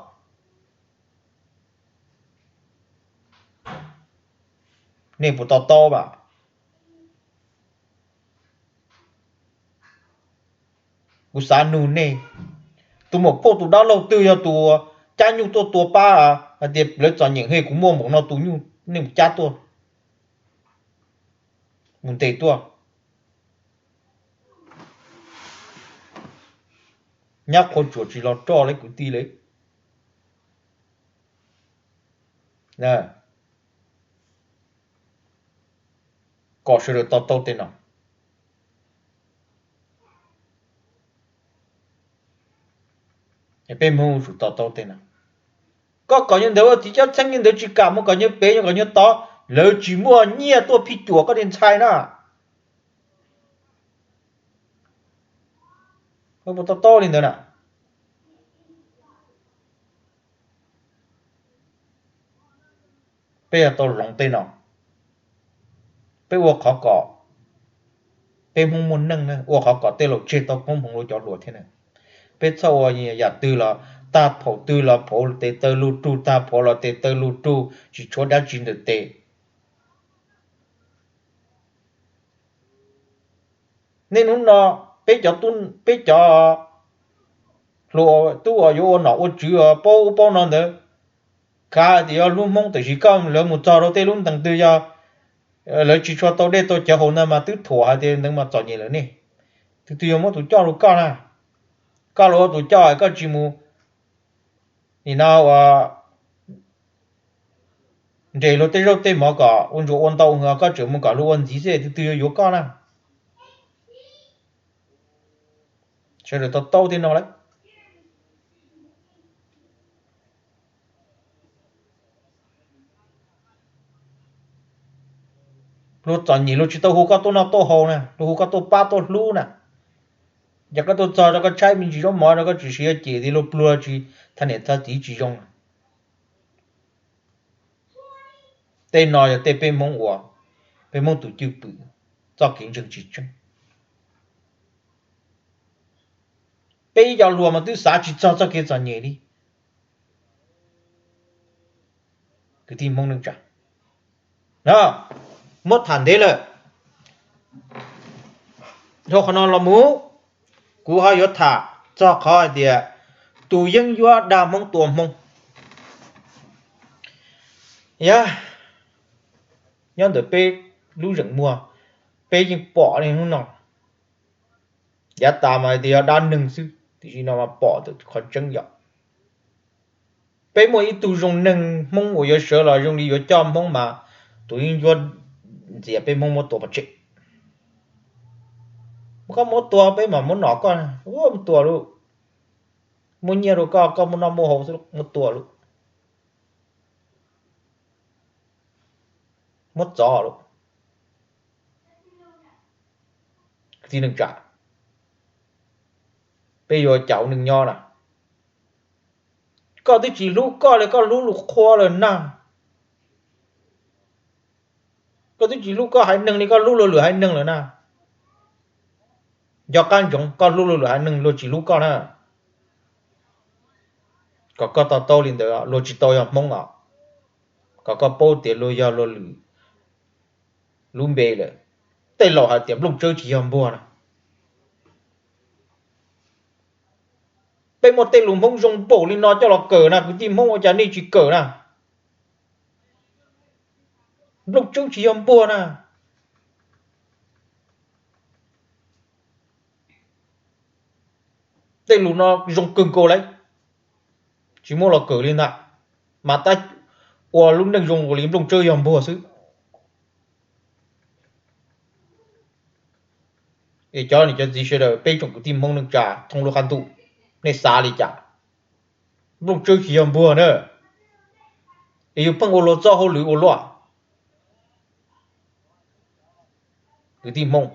Nej puas to taub mas? Kuv xav nug nej, tus muam phauj tus dab laug twg yog tus cab nyuj tuaj tua pab hais tias lawv txom nyem heev kuv muaj npaum no tus nyuj nej mus cab tuaj, mus ntes tuaj. Nyab qhua tsuas tsis los roj li kwv tij li. Kom sawv daws to taub tej no. Peb Hmoob tsum to taub tej no. Koj kom yog ntawd ua txiv cob txheeb yog ntawd tsis kam mus kom nyuag pem kom nyuag tod, lawv tsis muaj nyiaj tuaj phij cuam koj li ntxhais na. Koj puas to taub li ntawd na? Peb yuav tau hloov tej no, peb ua qhov kom peb Hmoob muaj neej na, ua qhov kom tej laus tseg tau koob hmoov rau cov hluas thiab na. Peb txhob ua yam twg los tag, phaum twg los phaum tes taw lug rug, tag phaum los tes taw lug rug, tsis tshuav dab tsi ntawm tes. Niaj hnub no peb cov, peb cov hluas tub uas yuav ua nom ua tswv paub ub paub no ntawd, kav tias yog lub Hmoob tam sim koj lawv mus txog rau tej lub ntees twg yog lawv tsis tshua tau dej tau cawv haus ntag mas twb thuam hais tias ntawd mas txom nyem lawm ne. Tus twg yuav muab tus coj rau koj na? Koj los ua tus coj koj tsis mus nim no ua nres luag tej zaub tej mov kom ua ntsuas ua ntau, koj tseem mus kom luag ua ntxiv xwb, tus twg yuav yuav koj na? Sawv daws tau taub thiab no lawm. Luag txom nyem luag tsis tau hu koj tuaj noj tuaj haus na, luag hu koj tuaj pab tuaj hlub na. Yog koj tuaj txog rau koj tshaib me ntsis zaub mov rau koj tsis siv ces luag pluag tsis thaj niam thaj txiv tsis zoo. Tej no yog tej peb Hmoob ua, peb Hmoob tus cwj pwm, txoj kev ntseeg tsis tseeb. Peb ib co hluas mas twb xav tsis txog txoj kev txom nyem li. Kwv tij Hmoob neej tsa, muab tham ntev lawm, dhau qhov no los mus, kuv ho yuav tham txog qhov hais tias tus yeeb ncuab dag Hmoob tua Hmoob. Yog nyob ntawm peb lub zeem muag, peb yeej pom li hnub no. Yav tas mas hais tias yog dab neeg xwb, tiam sis no mas pom qhov tseeb yom. Peb muaj ib tug zoo neeg Hmoob uas yuav sawv los zoo li yuav coj Hmoob mas tus yeeb ncuab ntxias peb Hmoob muab tua pov tseg. Koj muab tua peb mas muab nom koj, muab tua lauj. Muab nyiaj rau koj, koj muab noj muab haus xwb, muab tua lauj. Muab txov lauj. Kwv tij neej tsa, peb yuav cas ua neej nyob na? Koj twb tsis hlub koj li, koj hlub lus qhua lawm na. Koj twb tsis hlub koj haiv neeg li, koj hlub luag lwm haiv neeg lawm na. Nco qab ntsoov, koj hlub luag lwm haiv neeg luag tsis hlub koj na. Kom koj to taub li ntawd, luag tsis tau yog Hmoob os. Kom koj paub tias luag yog luag lwm lub npe lawm. Tej laus hais tias nplooj tsawb tsis yog npuag na. Peb muaj tej lus Hmoob zoo npaum li no coj los kawm na, kwv tij Hmoob ua cas nej tsis kawm na? Nplooj tsawb tsis yog npuag na. Tej lus no zoo kawg nkaus li, tsis muab los kawm li ntag, mas tab ua lub neej zoo nkaus li nplooj tsawb yog npuag xwb. Es cov niam cov txiv sawv daws, peb tsoom kwv tij Hmoob neej tsa thoob lub qab ntuj, nej xav li cas? Nplooj tsawb tsis yog npuag na, es yus pheej ua luag txoj hauj lwm ua luaj. Kwv tij Hmoob,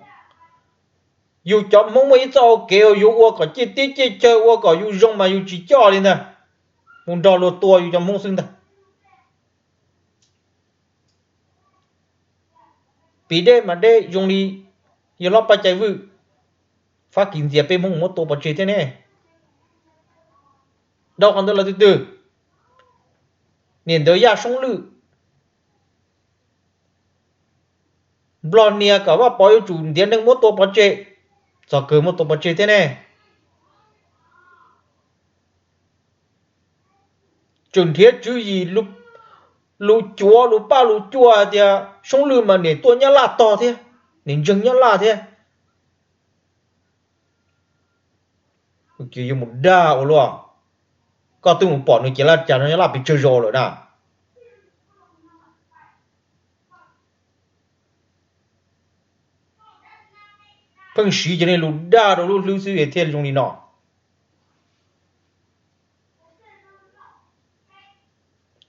yus cov Hmoob muaj ib txoj hau kev uas yuav ua kom ciaj teb ciaj chaw, ua kom yus zoo mas yus tsis coj li ntag, mus nrog luag tua yus cov Hmoob xwb ntag. Piv dej mas dej zoo li yawg hlob Paj Cai Vwj, Fab Kis ntxias peb Hmoob muab tua pov tseg thiab ne. Dhau qhov ntawd los twg twg, niam ntawd Yaj Soob Lwj, Nplog nias kom Vaj Pov yuav tsum ntiav neeg muab tua pov tseg, txog kawg muab tua pov tseg thiab ne. Tseem nrhiav tswv yim lus cuav lus paj lus cua hais tias Soob Lwj mas niam tuaj Nyab Laj tog thiab, niam ntseeg Nyab Laj thiab. Ces yuav mus dag ua luaj, koj twb mus pom nws cev laj cas no Nyab Laj pes tsawg zaus lawm na. Pheej siv cov niag lus dag rau lub hlwb xwb es thiaj zoo li no.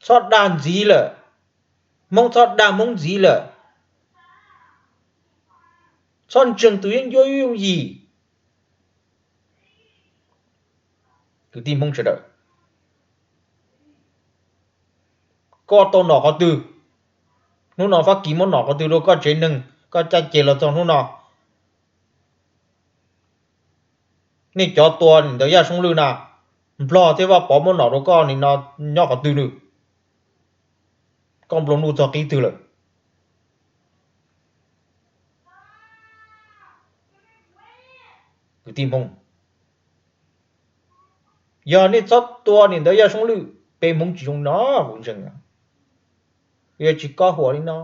Txhob dag ntxiv lawm, Hmoob txhob dag Hmoob ntxiv lawm, txhob ntseeg tus yeeb ncuab yooj yim. Kwv tij Hmoob sawv daws, koj tau nom qhov twg, Hnub no Fab Kis muab nom qhov twg rau koj tsev neeg, koj caj ces los txog hnub no? Nej cov tua ntawd Yaj Soob Lwj na, Nplog thiab Vaj Pov muab nom rau koj nim no nyob qhov twg nws? Koj nplua nuj txog qib twg lawm? Kwv tij Hmoob, yog nej txhob tua nim ntawd Yaj Soob Lwj, peb Hmoob tsis zoo no, kuv ntseeg, yuav tsis kob huam li no.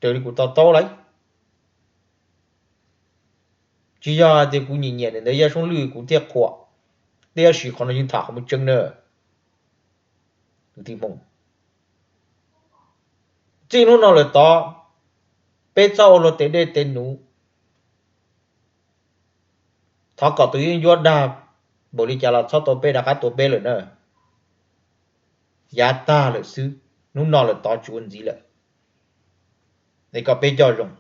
Raws li kuv to taub lawm, tsis yog hais tias kuv nyiam nyiam nim ntawd Yaj Soob Lwj kuv thiaj qhuas, tiam sis qhov no yeej tham qhov muaj tseeb na. Kwv tij Hmoob, txij hnub no lawm tod, peb txhob ua luag tes dej tes num. Thov kom tus yeeb ncuab dag npaum li cas los txhob tua peb, rov qab tua peb lawm na. Yav tag lawm xwb, hnub no lawm tod tsis ua ntxiv lawm. Es kom peb coj zoo.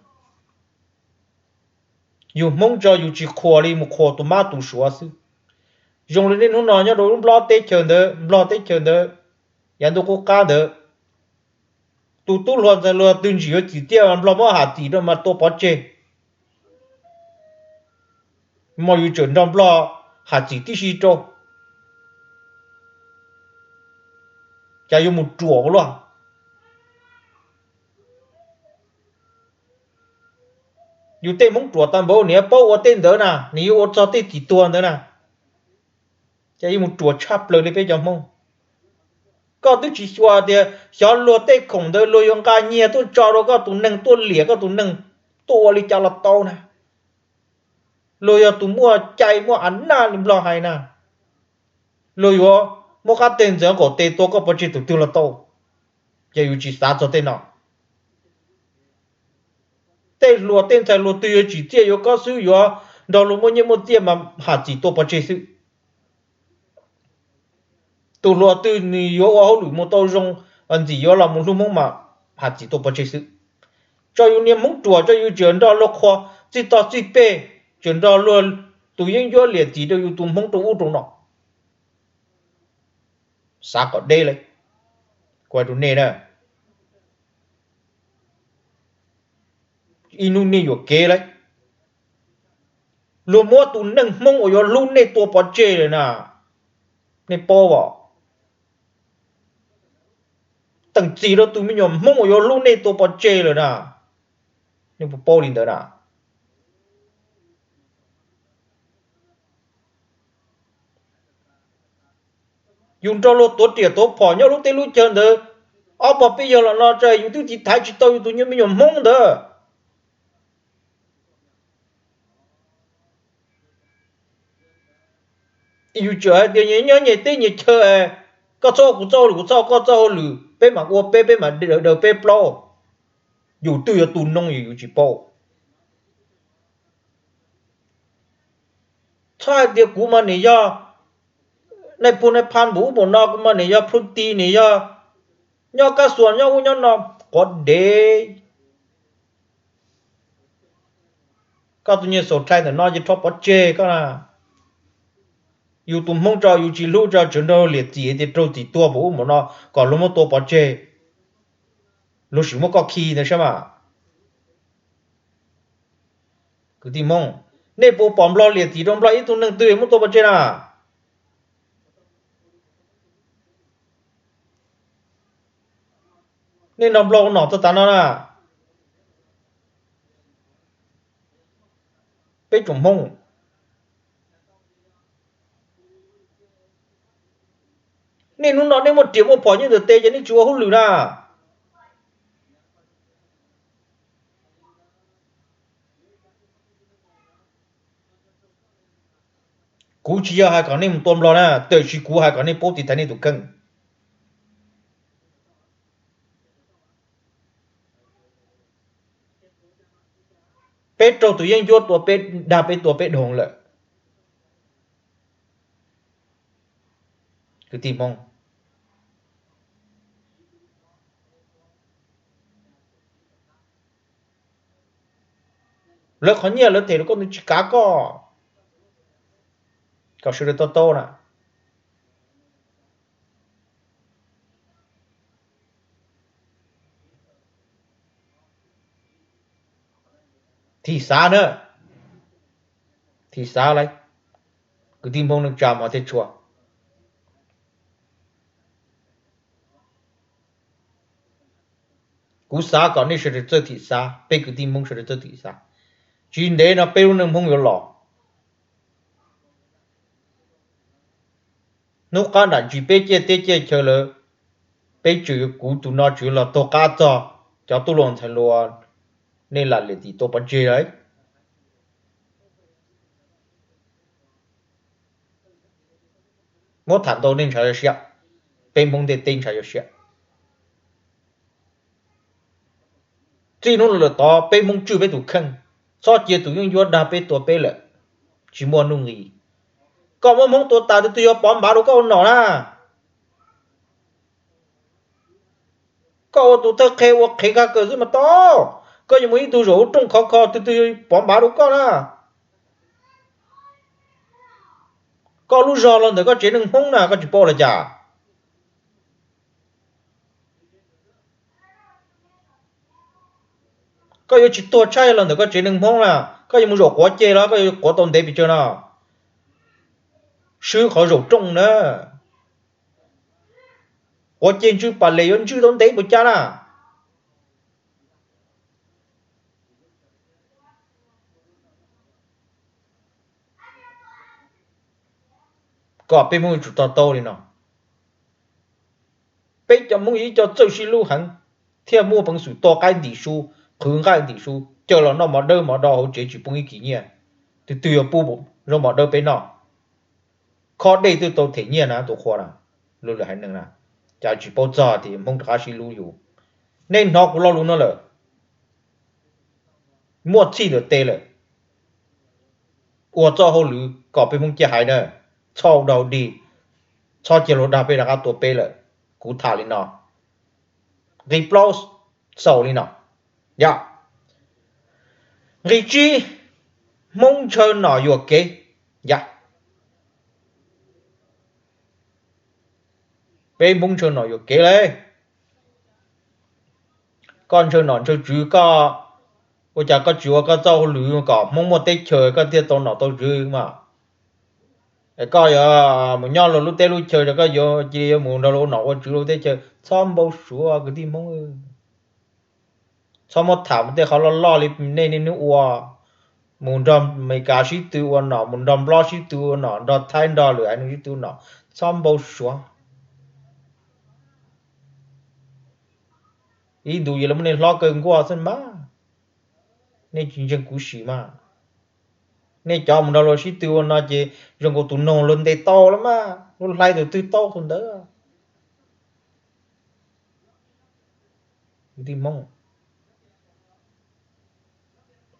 Yus Hmoob tso yus tsis qhuas li, mus qhuas tus mab tus suav xwb. Zoo li niaj hnub no nyob rau lub Nplog teb chaws ntawd, Nplog teb chaws ntawd, yav ntuj qub qab ntawd, tus tub hluas ntxhais hluas twg ntsis yuav txim tiaj mas Nplog muab ham txim rau mas tua pov tseg. Mas yus tseem nrog Nplog ham txim tib si rau, cas yuav mus ruam ua luaj. Yus tej Hmoob ruam tag npaum, nws yuav paub ua tej ntawd na, nws yuav ua txog tej txim tuag ntawd na. Ces yuav mus ruam tshaj plaws li peb cov Hmoob. Koj twb tsis xyuas tias xyov luag tej khoom ntawd luag yuav nqa nyiag tuaj tso rau koj tus neeg tuaj liam koj tus neeg tuaj ua li cas los tau na. Luag yog tus muaj cai muaj a naj li Nplog hais na, luag yuav muab qab teg ntxeev nkaum tes tua koj pov tseg tus twg los tau. Ces yus tsis xav txog tej no. Tej hluas tej ntxhais hluas twg yuav tsim txiaj yuav koj xwb yuav nrog luag muaj nyiaj muaj txiaj mas ham txim tua pov tseg xwb. Tus hluas twg nws yuav ua hauj lwm mus tau zoo, ntxim yuav los mus hlub Hmoob mas ham txim tua pov tseg xwb. Tso yus niag Hmoob ruam, tso yus tseem nrog luag qhuas txij tog txij peg, tseem nrog luag tus yeeb ncuab liam txim rau yus tus Hmoob rau ub rau no. Xav kom deb lawm, kuv hais rau nej na, ib hnub nej yuam kev lawm. Luag muab tus neeg Hmoob uas yuav hlub nej tua pov tseg lawm na, nej paub os. Teem txim rau tus me nyuam Hmoob uas yuav hlub nej tua pov tseg lawm na, nej puas paub li ntawd na? Yus nrog luag tuav riam tuav phom nyob lub teb lub chaw ntawd ob pog peb yawg los no tsa yus twb tiv thaiv tsis tau yus tus nyuag me nyuam Hmoob ntawd. Yus tseem hais tias nyias nyob nyias teb nyias chaw, koj txhob ua kuv txoj hauj lwm kuv txhob ua koj txoj hauj lwm, peb mam ua peb, peb mam daws peb plaub. Yus twb yuav tu noob yus tsis paub. Txhob hais tias kuv mas nim yog nais phoo nais phas npaum ub npaum no, kuv mas nim yog phoo ti, nim yog nyob kab xuas nyob ub nyob no, quav dev. Koj tus nyiag xaus rhai ntawm no ces rho pov tseg koj na. Yus tus Hmoob tso yus tsis hlub tso tseem nrog liam txim tias raug txim tuag npaum ub npaum no kom luag muab tua pov tseg, luag sim muab koj khi ntawd saib mas. Kwv tij Hmoob, nej puas pom Nplog liam txim rau Nplog ib tug neeg twg muab tua pov tseg na? Nej nrog Nplog ua nom txog tav no na, peb tsoom Hmoob. Nej hnub no nej muaj riam muaj phom nyob ntawm tes ces nej tsis ua hauj lwm na. Kuv tsis yog hais kom nej mus tua Nplog na, tiam sis kuv hais kom nej paub tiv thaiv nej tus kheej. Peb raug tus yeeb ncuab tua peb, dag peb tua peb dhau lawm. Kwv tij Hmoob, lawv qhov nyiaj lawv them rau koj ntawd tsis kav koj, kom sawv daws to taub na. Thim xav na, thim xav lawm, kwv tij Hmoob neej tsa hmov thiab tshua. Kuv xav kom nej sawv daws txawj thim xav, peb kwv tij Hmoob sawv daws txawj thim xav. Tsis ntev no peb lub neej Hmoob yuav los. Hnub qab nram ntsis peb ciaj teb ciaj chaw lawm, peb tseem yuav, kuv tus no tseem yuav los taug qab txog cov tub hluas ntxhais hluas, nej lam liam tim tua pov tseg lawm. Muab tham ntau nej ntshav yuav siab, peb Hmoob ntiaj teb ntshav yuav siab. Txij hnub no lawm tod peb Hmoob tswj peb tus kheej, txhob cia tus yeeb ncuab dag peb tua peb lawm, tsis muaj nuj nqis. Koj muab Hmoob tua tas, tus twg yuav pov npav rau koj ua nom na? Koj ua tus thawj qhe ua qhev khav kawm xwb mas tau. Koj yuav mus ib tug zaum ub rooj khov kho, tus twg yuav pov npav rau koj na? Koj lub zog los ntawm koj tsev neeg Hmoob na, koj tsis paub los cas? Koj yuav tsis tuag tshaib los ntawm koj tsev neeg Hmoob na. Koj yuav mus zaum quav ceg los koj yuav quav tau ntev pes tsawg no? Swb qhov zaum rooj na. Quav ceg ntswj pas les yuav ntswj tau ntev npaum cas na? Kom peb Hmoob yuav tsum to taub li no. Peb cov Hmoob yog ib co txawj sib hlub heev, thiaj muaj peev xwm to qaib ntim su, qhwv nqaij ntim su, caw los noj mov dawb mov do hauv tsev tsis poob ib kis nyiaj. Tus twg yuav pub zoo mov dawb peb noj? Khob dej twb tau them nyiaj na tus qhua na, luag lwm haiv neeg na, cas tsis paub txog tias Hmoob rov qab sib hlub yus. Nej hnov kuv lo lus no lawm, muaj txhij ntawm tes lawm. Ua txoj hauj lwm kom peb Hmoob ciaj haiv na, txhob ua dog dig, txhob cia luag dag peb rov qab tua peb lawm. Kuv tham li no, nqe plaub xaus li no, yog nqe tsib, Hmoob ntshaw nom yuam kev, yog peb Hmoob ntshaw nom yuam kev li. Koj ntshaw nom ntshaw tswv koj, ua cas koj tsis ua koj txoj hauj lwm kom Hmoob muaj teb chaws koj thiaj tau nom tau tswv mas? Es koj yuav mus nyob luag lub teb lub chaw, koj yuav cia li yuav mus nrog luag ua nom ua tswv luag teb chaws, txhob npau suav kwv tij Hmoob. Txhob muab tham tej qhov loj loj li nej niaj hnub ua, mus nrog Amelikas sib tw ua nom, mus nrog Nplog sib tw ua nom, nrog Thaib nrog lwm haiv neeg sib tw ua nom, txhob npau suav. Ib ntus yog li muab nej hlob kaw nkuaj xwb mas, nej tsis ntseeg kuv sim mas. Nej cov mus nrog luag sib tw ua no ces zoo nkaus tus noog luag ntes tau lawm mas, luag hlais tus twg tau tus ntawd. Kwv tij Hmoob,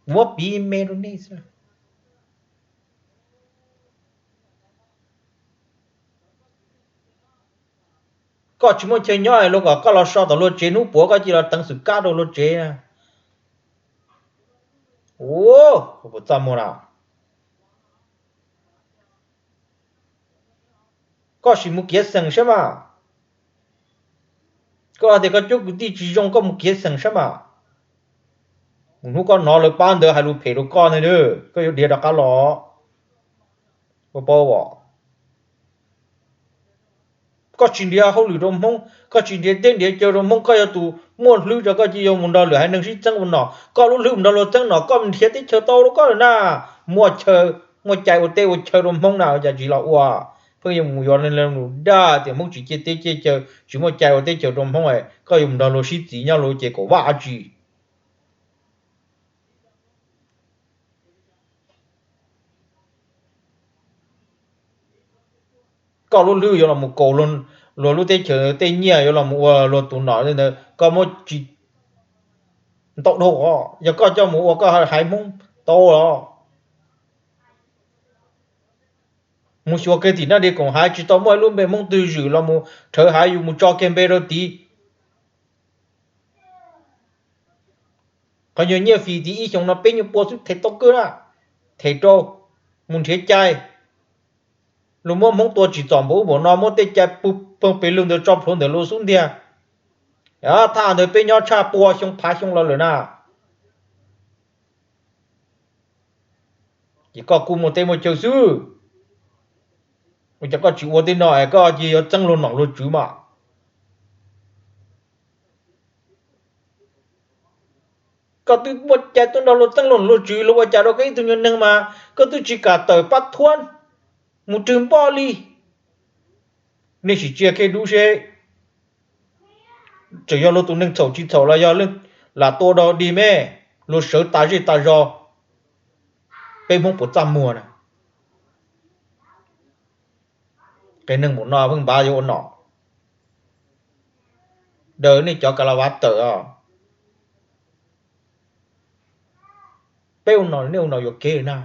kuv muab piv me rau nej xwb. Koj tsis muaj chaw nyob es luag kom koj los so tom luag tsev, hnub puav koj cia los teev xwm kab rau luag tsev. Ua, puas txaj muag na? Koj sim mus kiav xeem saib mas. Koj hais tias koj cuab kwv tij tsis zoo, koj mus kiav xeem saib mas. Mus hnub koj hnov lawv pab ntawd hais lus phem rau koj ntag, koj yuav diav rov qab los. Koj paub os? Koj tsis nrhiav hauj lwm rau Hmoob, koj tsis nrhiav teb nrhiav chaw rau Hmoob, koj yog tus muaj hlwb, koj cia li yuav mus nrog lwm haiv neeg sib txeeb ua nom. Koj lub hlwb mus nrog luag txeeb nom, koj nrhiav teb chaws tau rau koj lawm na. Muaj chaw, muaj cai ua teb ua chaw rau Hmoob na, ua cas tsis los ua? Pheej yuav mus yuav lus dag tias Hmoob tsis ciaj teb ciaj chaw, tsis muaj cai ua teb chaws rau Hmoob, koj yuav mus nrog luag sib txiv nyob luag ces kom vaj dab tsi? Koj lub hlwb yuav los mus kaus luag lub teb chaws tej nyiaj, yuav los mus ua luag tus nom ntawd, koj muab tsis ntau dhau os. Yog koj coj mus ua koj haiv Hmoob tau los? Mus xyuas kiag tim Naj Dej Koom Haiv tsis tau muaj ib lub npe Hmoob twg zwm los mus rhawv haiv, yus mus tso kiag npe rau tid. Qhov nyuag nyiaj fis tid ib xyoos no peb nyuag pua xwb them tau kawg na. Them rau, mus nrhiav cai. Luag muab Hmoob tua tsim txom npaum ub npaum no, muab tej cai pw pawg pes lug ntawd tso plhuav ntawm luag xub ntiag. Thaj ntawd peb nyob tshaj pua xyoo phav xyoo los lawm na. Ces koj kuj muaj teb muaj chaw xwb, ua cas koj tsis ua tej no es koj cia yuav txeeb luag nom luag tswv mas? Koj twb muaj cai tuaj nrog luag txeeb luag nom luag tswv, luag ua cas rau koj ib tug nyuag neeg mas koj twb tsis kam tawm pab thuab mus rwg npoj li. Nej sim ntsia kiag dub seb, txawm yog luag tus neeg txhaum tsis txhaum los yog lam tua dog dig me, luag sawv tas zej tas zos, peb Hmoob puas txaj muag na? Qee neeg mus no pheej npav yuav ua nom, daws nej cov ka la vav tawm os. Peb ua nom nej ua nom yuam kev na.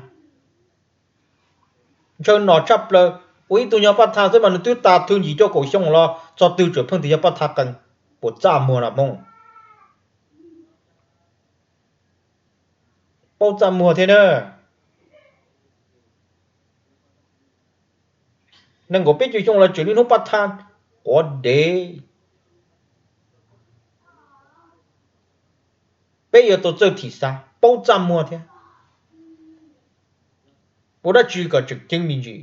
Ntshaw nom tshaj plaws, ua ib tug nyuag paj thaj xwb mas nws twb tas thw ncim cuaj kaum xyoo los txog twg tseem pheej tias yog paj thaj qees, puas txaj muag na Hmoob? Paub txaj muag thiab na. Nees nkaum peb caug xyoo los tseem niaj hnub paj thaj quav dev. Peb yuav tau txawj thim xav paub txaj muag thiab, ua dab tsi kom tseem ceeb me ntsis.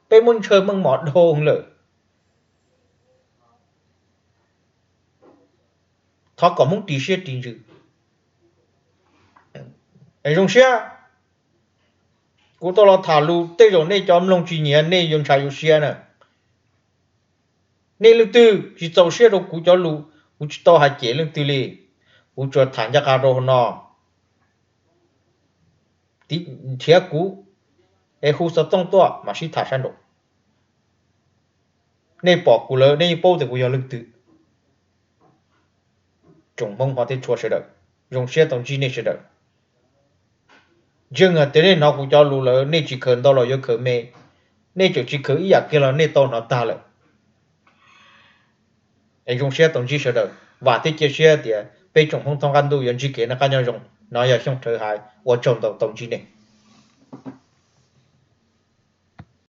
Peb muab ntshaw meej mom dhau lawm. Thov kom Hmoob ris siab ris ntsws. Zoo siab, kuv tau los tham lus tej zaum nej cov mloog tsis nyiam nej yuav ntshai yuav siab na. Nej leej twg tsis txaus siab rau kuv cov lus, kuv tsis tau hais cem leej twg li. Kuv tsuas tham ncaj qha rau hauv no, nrhiav kuv es hu xov tooj tuaj mam sib tham sab nraud. Nej pom kuv lawm nej yeej paub tias kuv yog leej twg. Tsoom Hmoob hmov thiab tshua sawv daws, zoo siab tau ntsib nej sawv daws. Ntseeg hais tias nej hnov kuv cov lus lawm nej tsis khaws ntau los yuav khaws me, nej tseem tsis khaws ib yam kiag los nej tau hnov tag lawm. Es zoo siab tau ntsib sawv daws, vam thiab cia siab tias peb tsoom Hmoob thoob qab ntuj yuav ntsib kev noj qab nyob zoo. No yog Xyooj Rhawv Hais, ua tsaug ntau, tau ntsib nej.